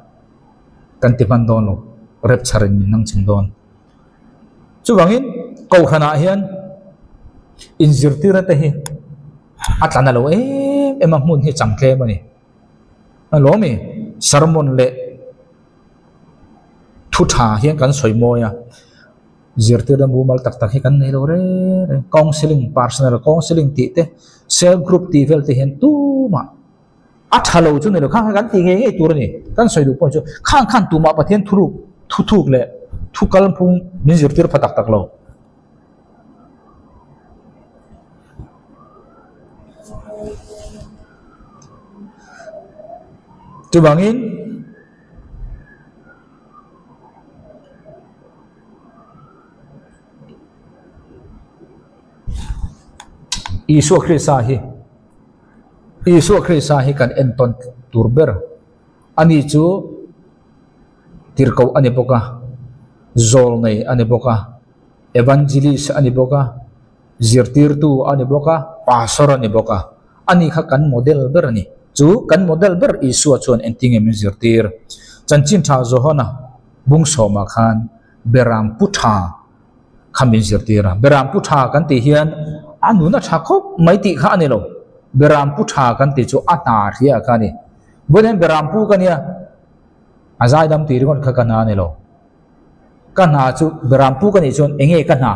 Speaker 1: kan ti hman dawn lo, rapture in min nang ching dawn. Chuvangin kohhranah hian inzirtirna te hi a tla na lo em em a, hmun hi chang tlem a ni. A lawm i, sermon leh thu tha hian kan sawi mawi a, zirtirna mumal tak tak hi kan nei lo reng reng. Counselling, personal counselling tih te, cell group tih vel te hian tumah A tha lo chu ni lo, khang kha kan ti ngei ngei tur a ni. Kan sawi duh pawh chu khang khan tumah Pathian thuruk, thuthuk leh Thu kalphung min zirtir pha tak tak lo. Chuvangin Isua Krista hi Isua Krista hi kan entawn tur ber ani chu tirhkoh a ni bawk a, zawlnei a ni bawk a. Evangelist a ni bawk a, zirtirtu a ni bawk a, pastor a ni bawk a. Ani kha kan model ber a ni. Chu kan model ber Isua chuan engtin nge min zirtir? Chanchin tha Johana bung sawmah khan Beram pu tha kha min zirtir a. Beram pu tha kan tih hian a nun a tha khawp mai tih kha a ni lo. Beram pu tha kan tih chu a hna hria kha a ni. Vawiin hian Beram pu ka nia, a zaidam tih ringawt kha ka hna a ni lo. Ka hna chu Beram pu ka nih chuan eng nge ka hna?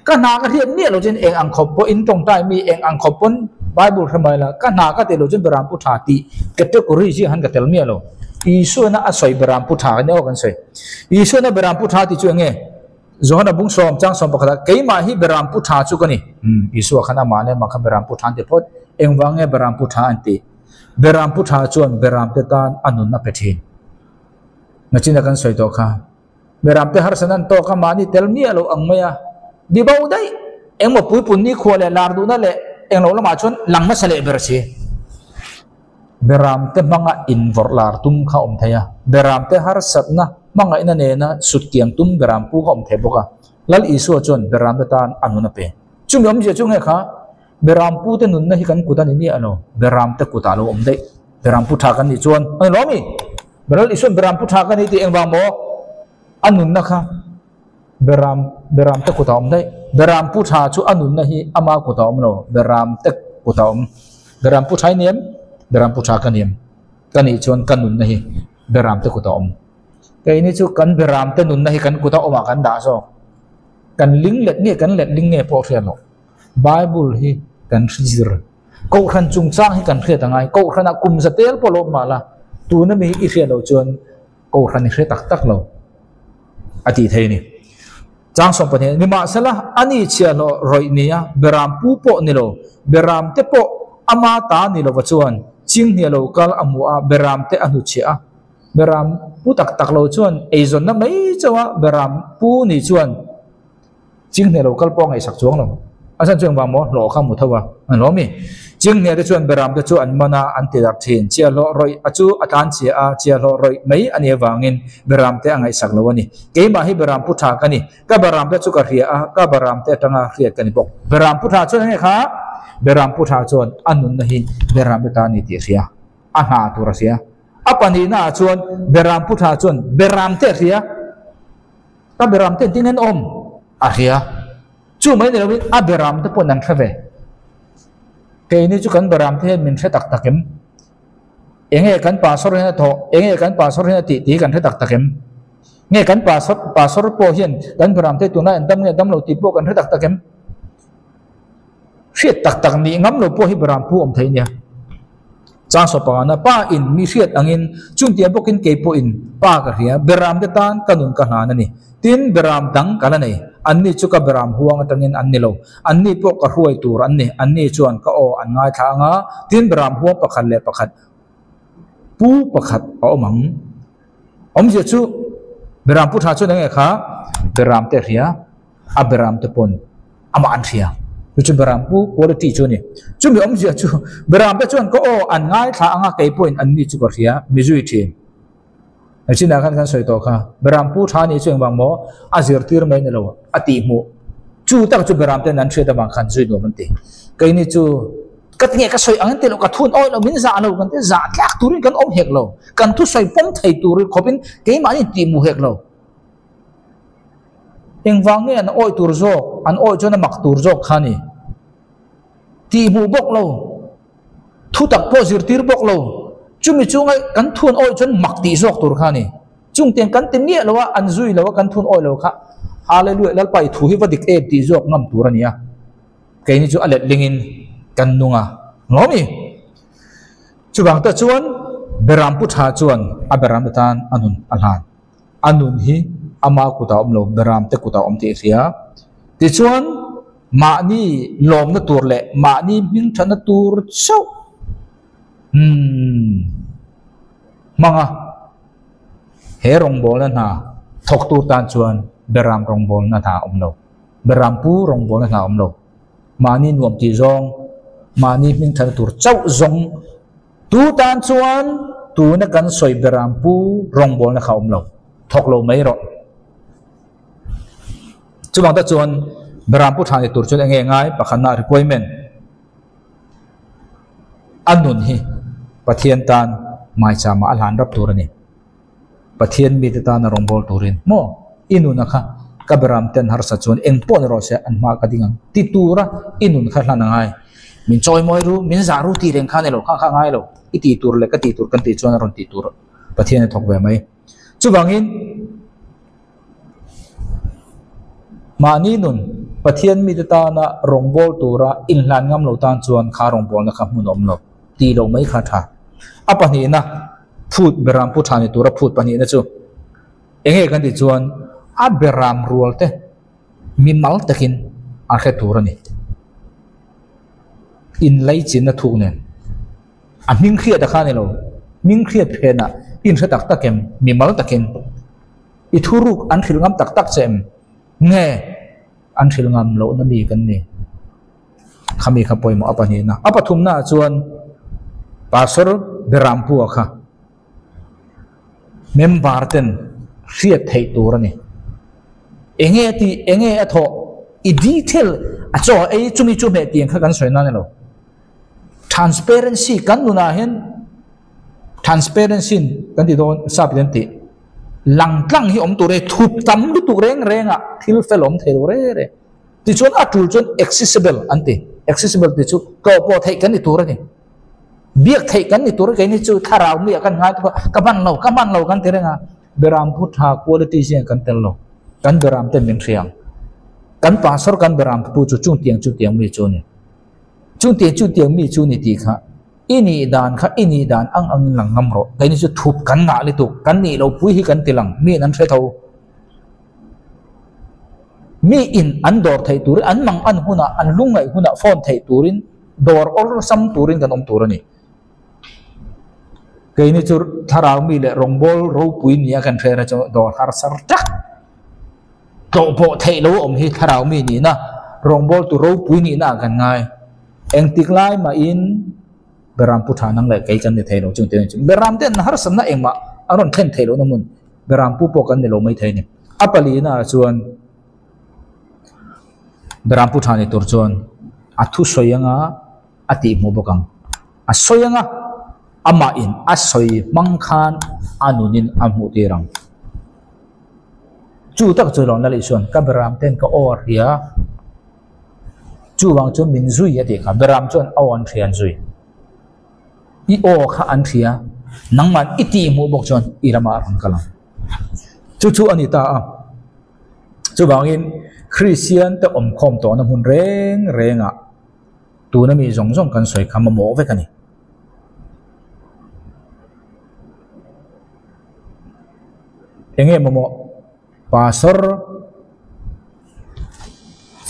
Speaker 1: Ka hna ka hriat miah lo chuan eng ang khawp pawh in tawngtai mi eng ang khawp pawn Bible hre mai la, ka hna ka tih loh chuan Beram pu tha tih category zia han ka tel miah lo. Isuana a sawi Beram pu tha ka nia aw kan sawi. Isuana Beram pu tha tih chu eng nge? Johana bung sawm chang sawm pakhatah keimah hi Beram pu tha chu ka ni. Umm Isua khan amah leh amah kha Beram pu tha an ti phawt. Engvang nge Beram pu tha an tih? Beram pu tha chuan Beram te tan a nun a pe thin. Nachina kan sawi tawh kha. Beram te harsan an tawk a, mahni tel miah lo ang mai a. Di bo daih, engmaw puipun ni khua leh lar duhna leh englo lamah chuan lang hmasa leh ber si. Beram te hmanga invawrh lar tum kha awm thei a, beram te harsatna hmangaihna nena sut kiang tum beram pu kha awm thei bawk a. Lal Isua chuan beram te tan a nun a pe. Chumi awmzia chu nge kha, beram pu te nunna hi kan kut a ni miah lo, beram te kutah a lo awm daih. Beram pu tha kan nih chuan a ni lo ami? Beral Isuan Beram pu tha ka ni tih engvang maw? A nunna kha Beram Beram te kutah a awm daih. Beram pu tha chu a nunna hi ama kutah a awm lo, Beram te kutah a awm. Beram pu tha i ni em? Beram pu tha ka ni em? Ka nih chuan ka nunna hi Beram te kutah a awm. Keini chu kan Beram te nunna hi kan kutah awmah kan dah zawk. Kan ling let nge kan let ling nge pawh hriat loh. Bible hi kan hrizir. Kohhran chungchang hi kan hriat a ngai. Kohhranah kum za tel pawh lo awm mah la, tuna mi hi i hriat loh chuan kohhran i hre tak tak lo a tih thei a ni. Chang 12, Nimahsela, a ni chhiahhlawh rawih nia beram pu pawh ni lo, beram te pawh ama ta ni lova chuan chinghnia lo kal a hmu a, beram te a hnuchhiah a. Beram pu tak tak lo chuan eizawnna mai chauh a, beram pu ni chuan Chinghne lo kal pawh a ngaihsak chuang lo. A chhan chu engvang maw hlawh kha mu tho a, an lo mi. Chinghne te chuan Beram te chu an man a, an ti darh thin. Chia hlawh rawih a chu a tlan chhia a, chia hlawh rawih mai a nih avangin Beram te a ngaihsak lo a ni. Keimah hi Beram pu tha ka ni. Ka Beram te chu ka hria a, ka Beram te atanga hriat ka ni bawk. Beram pu tha chuan enge kha? Beram pu tha chuan a nunna hi Beram te ta a ni tih a hria. A hna tur a hria. A pahnihna ah chuan Beram pu tha chuan Beram te a hria. Ka beram te engtin an awm a hria. Chu mai ni lovin a beram te pawhin an hre ve. Keini chu kan beram te hian min hre tak tak em? Enge kan pastor hian a thawh, enge kan pastor hian a tih tih hi kan hre tak tak em? Nge kan pastor pastor pawh hian kan beram te tunlai an dam nge dam lo tih pawh kan hre tak tak em? Hriat tak tak nih ngam lo pawh hi beram pu awm thei nia. Chang saw pangana pa in mi hriat angin chungtiang bawkin kei pawhin pa ka hria, beram te tan ka nun ka hlan a ni. Tin, beram dang ka la nei. Anni chu ka beram huang atangin an ni lo. Anni pawh ka hruai tur an ni. Anni chuan ka aw an ngaithla anga, tin beram huang pakhat leh pakhat pu pakhat a awm ang. Awmzia chu beram pu tha chuan enge kha beram te hria. A beram te pawn amah an hria. Chu chu beram pu quality chu a ni. Chumi awmzia chu beram te chuan ka aw an ngaithla anga kei pawhin an ni chu ka hria mi zui thin. Chinah khan kan sawi tawh kha beram pu tha nih chu engvang maw a zirtir mai ni lo a tihhmuh. Chu tak chu beram ten an hriat avang khan zui nuam an ti. Keini chu ka tinge ka sawi ang an ti lo ka thun awi lo min zah lo kan ti zah tlak turin kan awm hek lo. Kan thusawi pawm thei turin khawpin keimahni tihhmuh hek lo. Engvang nge an awih tur zawk, an awih chuan a mak tur zawk kha a ni. Tihhmuh bawk lo, thu tak pawh zirtir bawk lo, chumi chunga kan thun awih chuan mak tih zawk tur kha a ni. Chungtiang kan ti miah lo a, an zui lo a, kan thun awih lo kha Hallelujah Lalpa i thu hi va dik em tih zawk ngam tur a ni a. Keini chu a letlingin kan nung a, ngawmi. Chuvang te chuan Beram Pu Tha chuan a Beram atan a nun a hlan. A nun hi. Ama kutah awm lo, beram te kutah awm tih i hria. Tichuan, mahni lawmna tur leh mahni hming thatna tur chauh umm hmanga he rawngbawlna hna thawk tur tan chuan beram rawngbawlna hna a awm lo, beram pu rawngbawlna hna a awm lo. Mahni nuam tih zawng, mahni hming thatna tur chauh zawng tu tan chuan tuna kan sawi beram pu rawngbawlna kha a awm lo, thawk lo mai rawh. Chuvang tak chuan beram pu tha ni tur chuan eng nge ngai pakhatna requirement a nun hi Pathian tan maichama a hlan rap tur a ni. Pathian mite tana rawngbâwl turin maw i nuna kha ka beram ten harsa chuan eng pawh ni rawh se an hma ka ding ang ti tura i nun kha hlan a ngai. Min chawimawi ru, min zah ru tih reng kha a ni lo, kha kha a ngai lo. I tih tur leh ka tih tur kan tih chuan a rawn tih tur Pathian a thawk ve mai. Chuvangin mahni nun Pathian mite tana rawngbâwl tura inhlan ngam lo tan chuan kha rawngbâwlna kha hmun a awm lo tih loh mai kha a tha. A pahnihna phut beram pu tha ni tura phut pahnihna chu eng nge kan tih chuan a beram rual te mimal takin a hre tur a ni. Inlaichinna thuk nen. A hming hriat a kha ni lo, hming hriat phenah i inhre tak tak em? Mimal takin i thuruk an hrilh ngam tak tak che em? Nge an hrilh ngam lohna mi kan ni? Khami kha pawimawh a pahnihna. A pathumnaah chuan Pastor Berampua kha member ten hriat theih tur a ni. Enge a tih, enge a thawh, i detail a chaw ei chumi chu hmeh tih ang kha kan sawi nan a ni lo. Transparency kan nunah hian transparency kan ti dawn sap in an tih lang tlang hi awm tur e thup tam lutuk reng reng ah thil fel awm thei lo reng reng tichuan a tul chuan accessible an ti accessible tih chu tlawh pawh theih kan ni tur a ni biak theih kan ni tur a keini chu thlarau mi ah kan ngai tawh a ka hman lo ka hman lo kan ti reng a beram pu tha quality zia kan tel lo kan beram ten min hria ang kan pastor kan beram pu chu chungtiang chungtiang mi chu a ni. Chutiang chutiang mi chu ni tih kha i nih dan kha i nih dan ang angin lang ngam rawh. Keini chu thup kan ngah lutuk, kan nih lo pui hi kan ti lang, miin an hre tho. Mi in an dawr theih turin, an mang an hunah, an lungngaih hunah phone theih turin, dawr awlsam turin kan awm tur a ni. Keini chu thlarau mi leh rawngbâwl ropui nia kan hre na chu dawr harsar tak. Tlawhpawh theih lo awm hi thlarau mi nihna, rawngbawltu ropui nihna ah kan ngai. Engtik lai mahin Beram pu tha nang leh kei kan ni thei lo chung te chu. Beram ten harsatna engmah an rawn thlen theih lohna hmun Beram pu pawh kan ni lo mai thei a ni. A palina ah chuan Beram pu tha ni tur chuan a thusawi anga a tihhmuh bawk ang. A sawi anga amah in a sawi hmang khan a nunin a hmuh tir ang. Chu tak chu Lawmna leh chuan ka beram ten ka aw a hria, chuvang chuan min zui a tih kha, beram chuan aw an hria an zui. I aw kha an hria, nangman i tih hmuh bawk chuan i ramah a rawn kal ang. Chu chu a ni ta a. Chuvangin Kristian te awmkhawm tawhna hmun reng rengah tuna mi zawng zawng kan sawi kha mamawh vek a ni. Enge mamawh pastor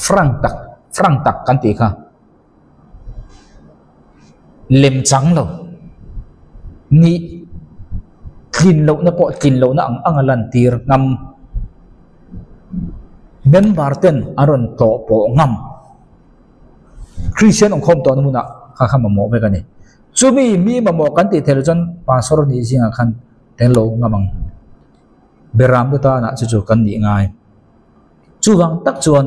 Speaker 1: frank tak frank tak kan tih kha lem chang lo nih tlin lohna pawh tlin lohna ang ang a lan tir ngam member ten an rawn tlawh pawh ngam Christian awmkhawm tawhna hmunah kha kha mamawh vek a ni. Chumi mi mamawh kan tih theih loh chuan pastor nih zingah khan tel lo ngam ang. Beram te tanah chu chu kan nih ngai. Chuvang tak chuan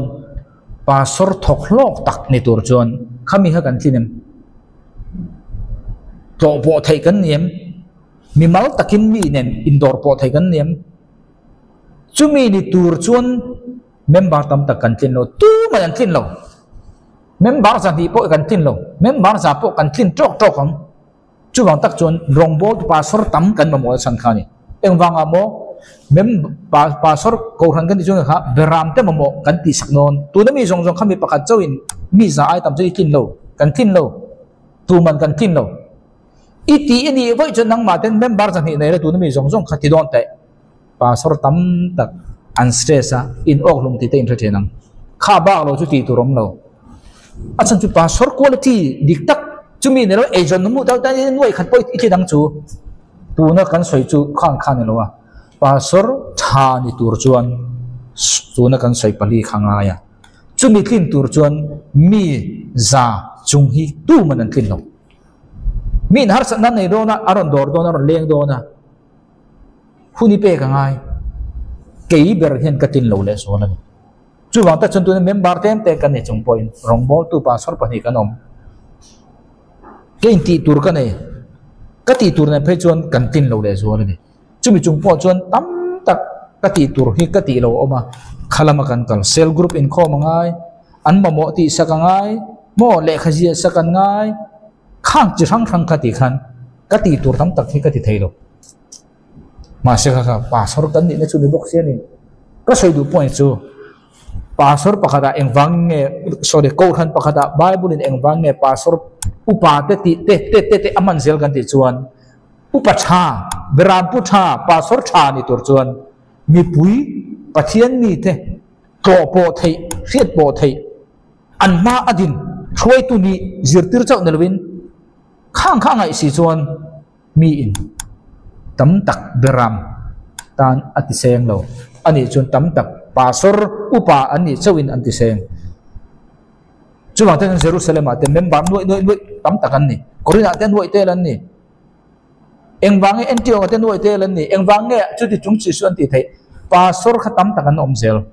Speaker 1: pastor thawk hlawk tak ni tur chuan khami kha kan tlin em? Tlawh pawh theih kan ni em? Mimal takin mi nen indawr pawh theih kan ni em? Chumi ni tur chuan member tam tak kan tlin lo, tumah an tlin lo. Member zahnih pawh kan tlin lo, member zah pawh kan tlin tawk tawk ang. Chuvang tak chuan rawngbâwl tu pastor tam kan mamawh chhan kha a ni. Engvangah maw mem pastor kohhran kan tih chuan kha beram te mamawh kan tih sak dawn. Tuna mi zawng zawng kha mi pakhat chauhin mi za ai tam chu i tlin lo, kan tlin lo, tuman kan tlin lo. I tih a nih vawi chuan nangmah ten member zahnih nei la tuna mi zawng zawng kha ti dawn teh. Pastor tam tak An stress a, in awk hlum tih te in hre thin ang. Kha bak lo chu tih tur awm lo. A chhan chu pastor quality dik tak chumi ni lo eizawn na hmuh deuh tan in nuaih khat pawh i tli dang chu. Tuna kan sawi chu khan kha ni lo a, pastor tha ni tur chuan tuna kan sawi pali kha ngai a. Chumi tlin tur chuan mi za chung hi tuman an tlin lo. Mi in harsatna nei dawn a, a rawn dawr dawn a, a rawn leng dawn a. Hun i pek a ngai. Kei ber hian ka tin lo leh zual a ni. Chuvang tak chuan tuna member tlem te kan ni chung pawhin rawngbawltu pastor pahnih kan awm. Kei intih tur ka nei. Ka tih tur nen phei chuan kan tin lo leh zual a ni. Chumi chung pawh chuan tam tak ka tih tur hi ka tih lo a awm a. Kha lama kan kal cell group inkhawm a ngai, an mamawh tih sak a ngai, maw lehkha ziah sak an ngai. Khang chi hrang hrang kha tih khan ka tih tur tam tak hi ka ti thei lo. Mahse kha kha pastor kan nihna chu ni bawk si a ni. Ka sawi duh point chu pastor pakhatah engvang nge sorry kohhran pakhatah bible in engvang nge pastor upa te tih te te te te a hman zel kan tih chuan upa tha berampu tha pastor tha ni tur chuan mipui Pathian mite tlawh pawh theih hriat pawh theih An hma a din hruaitu nih zirtir chauh ni lovin khang kha a ngaih si chuan mi in tam tak beram tan a ti seng lo a nih chuan tam tak pastor upa an nih chauhin an ti seng. Chuvang te chuan Jerusalem ah te member nuaih nuaih nuaih tam tak an ni. Korinth ah te nuaih tel an ni. Engvang nge Antioch ah te nuaih tel an ni. Engvang nge chuti chung chi chu an tih theih. Pastor kha tam tak an awm zel.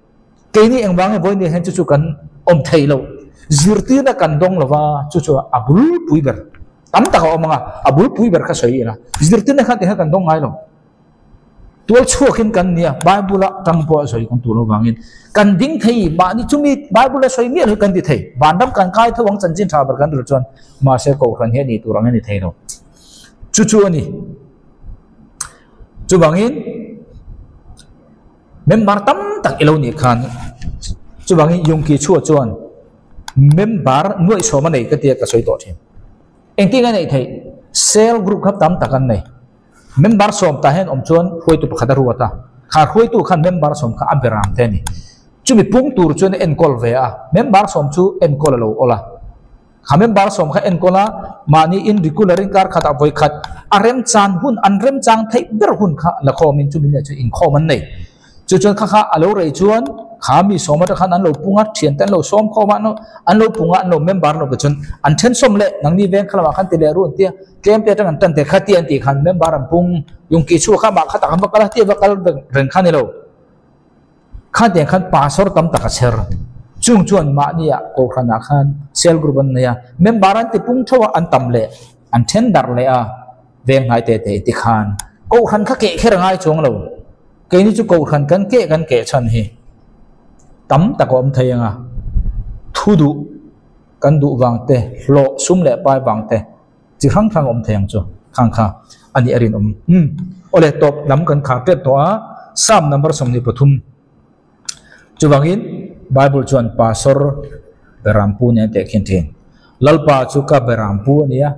Speaker 1: Keini engvang nge vawiin hian chu chu kan awm theih loh? Zirtirna kan dawng lo va, chu chu a bulpui ber tam tak a awm ang a, a bulpui ber kha sawi ila. Zirtirna kha tikhan kan dawng ngai lo. Tual chhuakin kan nia, Bible-a tang pawh a sawi kan tur avangin kan ding thei, mahni chumi Bible-a sawi miah lo hi kan ti thei. Vanram kan kai tho ang chanchin tha ber kan rilh chuan mahse kohhran hi a nih tur ang a ni thei lo. Chu chu a ni. Chuvangin. Member tam tak i lo nih khan chuvangin Yungki chhuah chuan member nuaih sawm a nei ka tia ka sawi tawh thin. Engtin a neih theih? Cell group kha tam tak an nei. Member sawm tah hian awm chuan hruaitu pakhat a ruat a, kha hruaitu khan member sawm kha a beram te a ni. Chumi pung tur chuan a enkawl ve a, member sawm chu enkawl a lo awl a. Kha member sawm kha enkawl a, mahni in regular in kar khatah vawi khat a remchan hun, an remchang theih ber hun kha la khawmin chumi nia chu inkhawm an nei. Chu chuan kha kha a lo rei chuan kha mi sawm atang khan an lo pung a, thiante an lo sawm khawm a, an lo pung a, an lo member lo te chuan an then sawm leh nangni veng kha lamah khan ti leh ru an tia, tlem te atang an tan te kha ti an tih khan member an pung, Yungki chhuak kha mah kha tak an va kal a, ti a va kal reng kha ni lo. Khatiang khan pastor tam tak a chher. Chung chuan mahnia kohhranah khan cell group an nei a, member an ti pung theuh a, an tam leh an then darh leh a, veng hnai te te ti khan kohhran kha keh kher a ngai chuang lo. Keini chu kohhran kan keh kan keh chhan hi tam tak a awm thei ang a, thu duh kan duh vang te, hlawh sum leh pai vang te, Chi hrang hrang awm thei ang chu khang kha a nih a rinawm. Umm awle tawp lam kan khar tep tawh a, Psalm number 23 chuvangin Bible chuan Pastor Berampu nen teh khin thin. Lalpa chu ka Berampu a nia,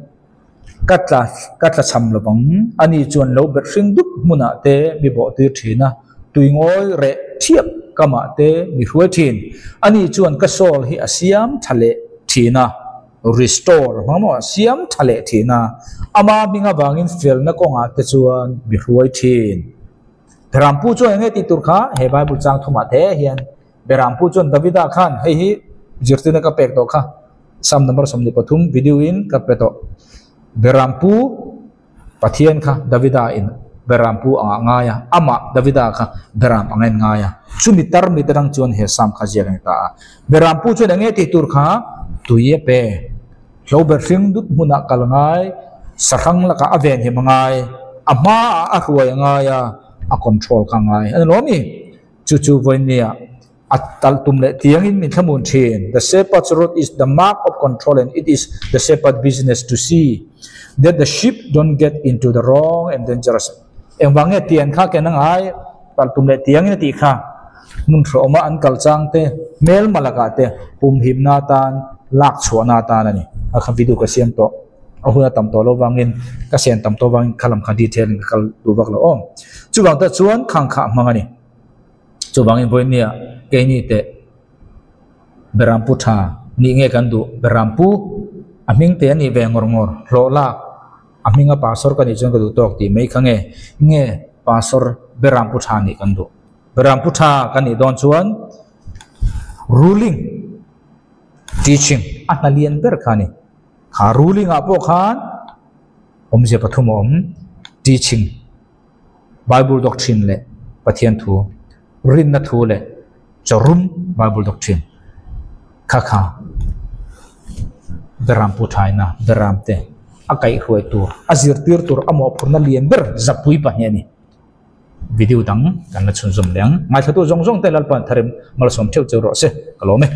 Speaker 1: ka tla ka tla cham lovang, ani chuan lo berh hring dup hmunah te mi bawh tir thin a, tui ngawi reh thiap kamah te mi hruai thin. Ani chuan ka soul hi a siam tha leh thin a. Restore hmang maw siam tha leh thin a, ama hming avangin felna kawngah te chuan mi hruai thin. Berampu chuan eng nge tih tur kha he Bible chang thumah te hian Berampu chuan Davida khan hei hi zirtirna ka pek tawh kha Psalm number 23 video in ka pe tawh. Berampu Pathian kha Davida in Berampu angah ngai a, amah Davida kha Beram anga in ngai a. Chumi tar mite dang chuan he Psalm kha ziak a ni ta a. Berampu chuan eng nge tih tur kha tui a pe. Hlo ber hring dut hmunah kal ngai, sahrang lakah a venhim a ngai, a hmaah a hruai a ngai a, a control kha a ngai a ni lawm i? Chu chu vawinia A tal tum leh tiangin min thlamun thin. The shepherd's rod is the mark of control and it is the shepherd's business to see that the sheep don't get into the wrong and dangerous Engvang nge tian kha ken a ngai tal tum leh tiangin a tih kha hmun hrawma an kal chang te hmelma lakah te pumhimna atan lak chhuahna atan a ni. A kha video ka siam tawh a hun a tam tawh lo vangin ka siam tam tawh vangin kha lam kha detail in ka kal duh vak lo aw. Chuvang te chuan khang kha a hmang a ni. Chuvangin vawinia keini teh Berampu tha nih nge kan duh? Berampu a hming te a nih ve ngawr ngawr, hlawh lak a hminga pastor ka nih chuan ka duh tawk tih mai kha nge nge pastor Berampu tha nih kan duh? Berampu tha ka nih dawn chuan ruling teaching a hna lian ber kha a ni. Kha ruling ah pawh khan awmzia pathum a awm, teaching. Bible doctrine leh Pathian thu, rinna thu leh chawrum Bible doctrine kha kha Beram pu thaina Beram te a kaihhruai tur, a zirtir tur a mawhphurhna lian ber zapui pahnih a ni. Video dang kan la chhunzawm leh ang. Ngaithlatu zawng zawng te Lalpa'n tharim malsawm theuh cheu rawh se. Ka lawm e.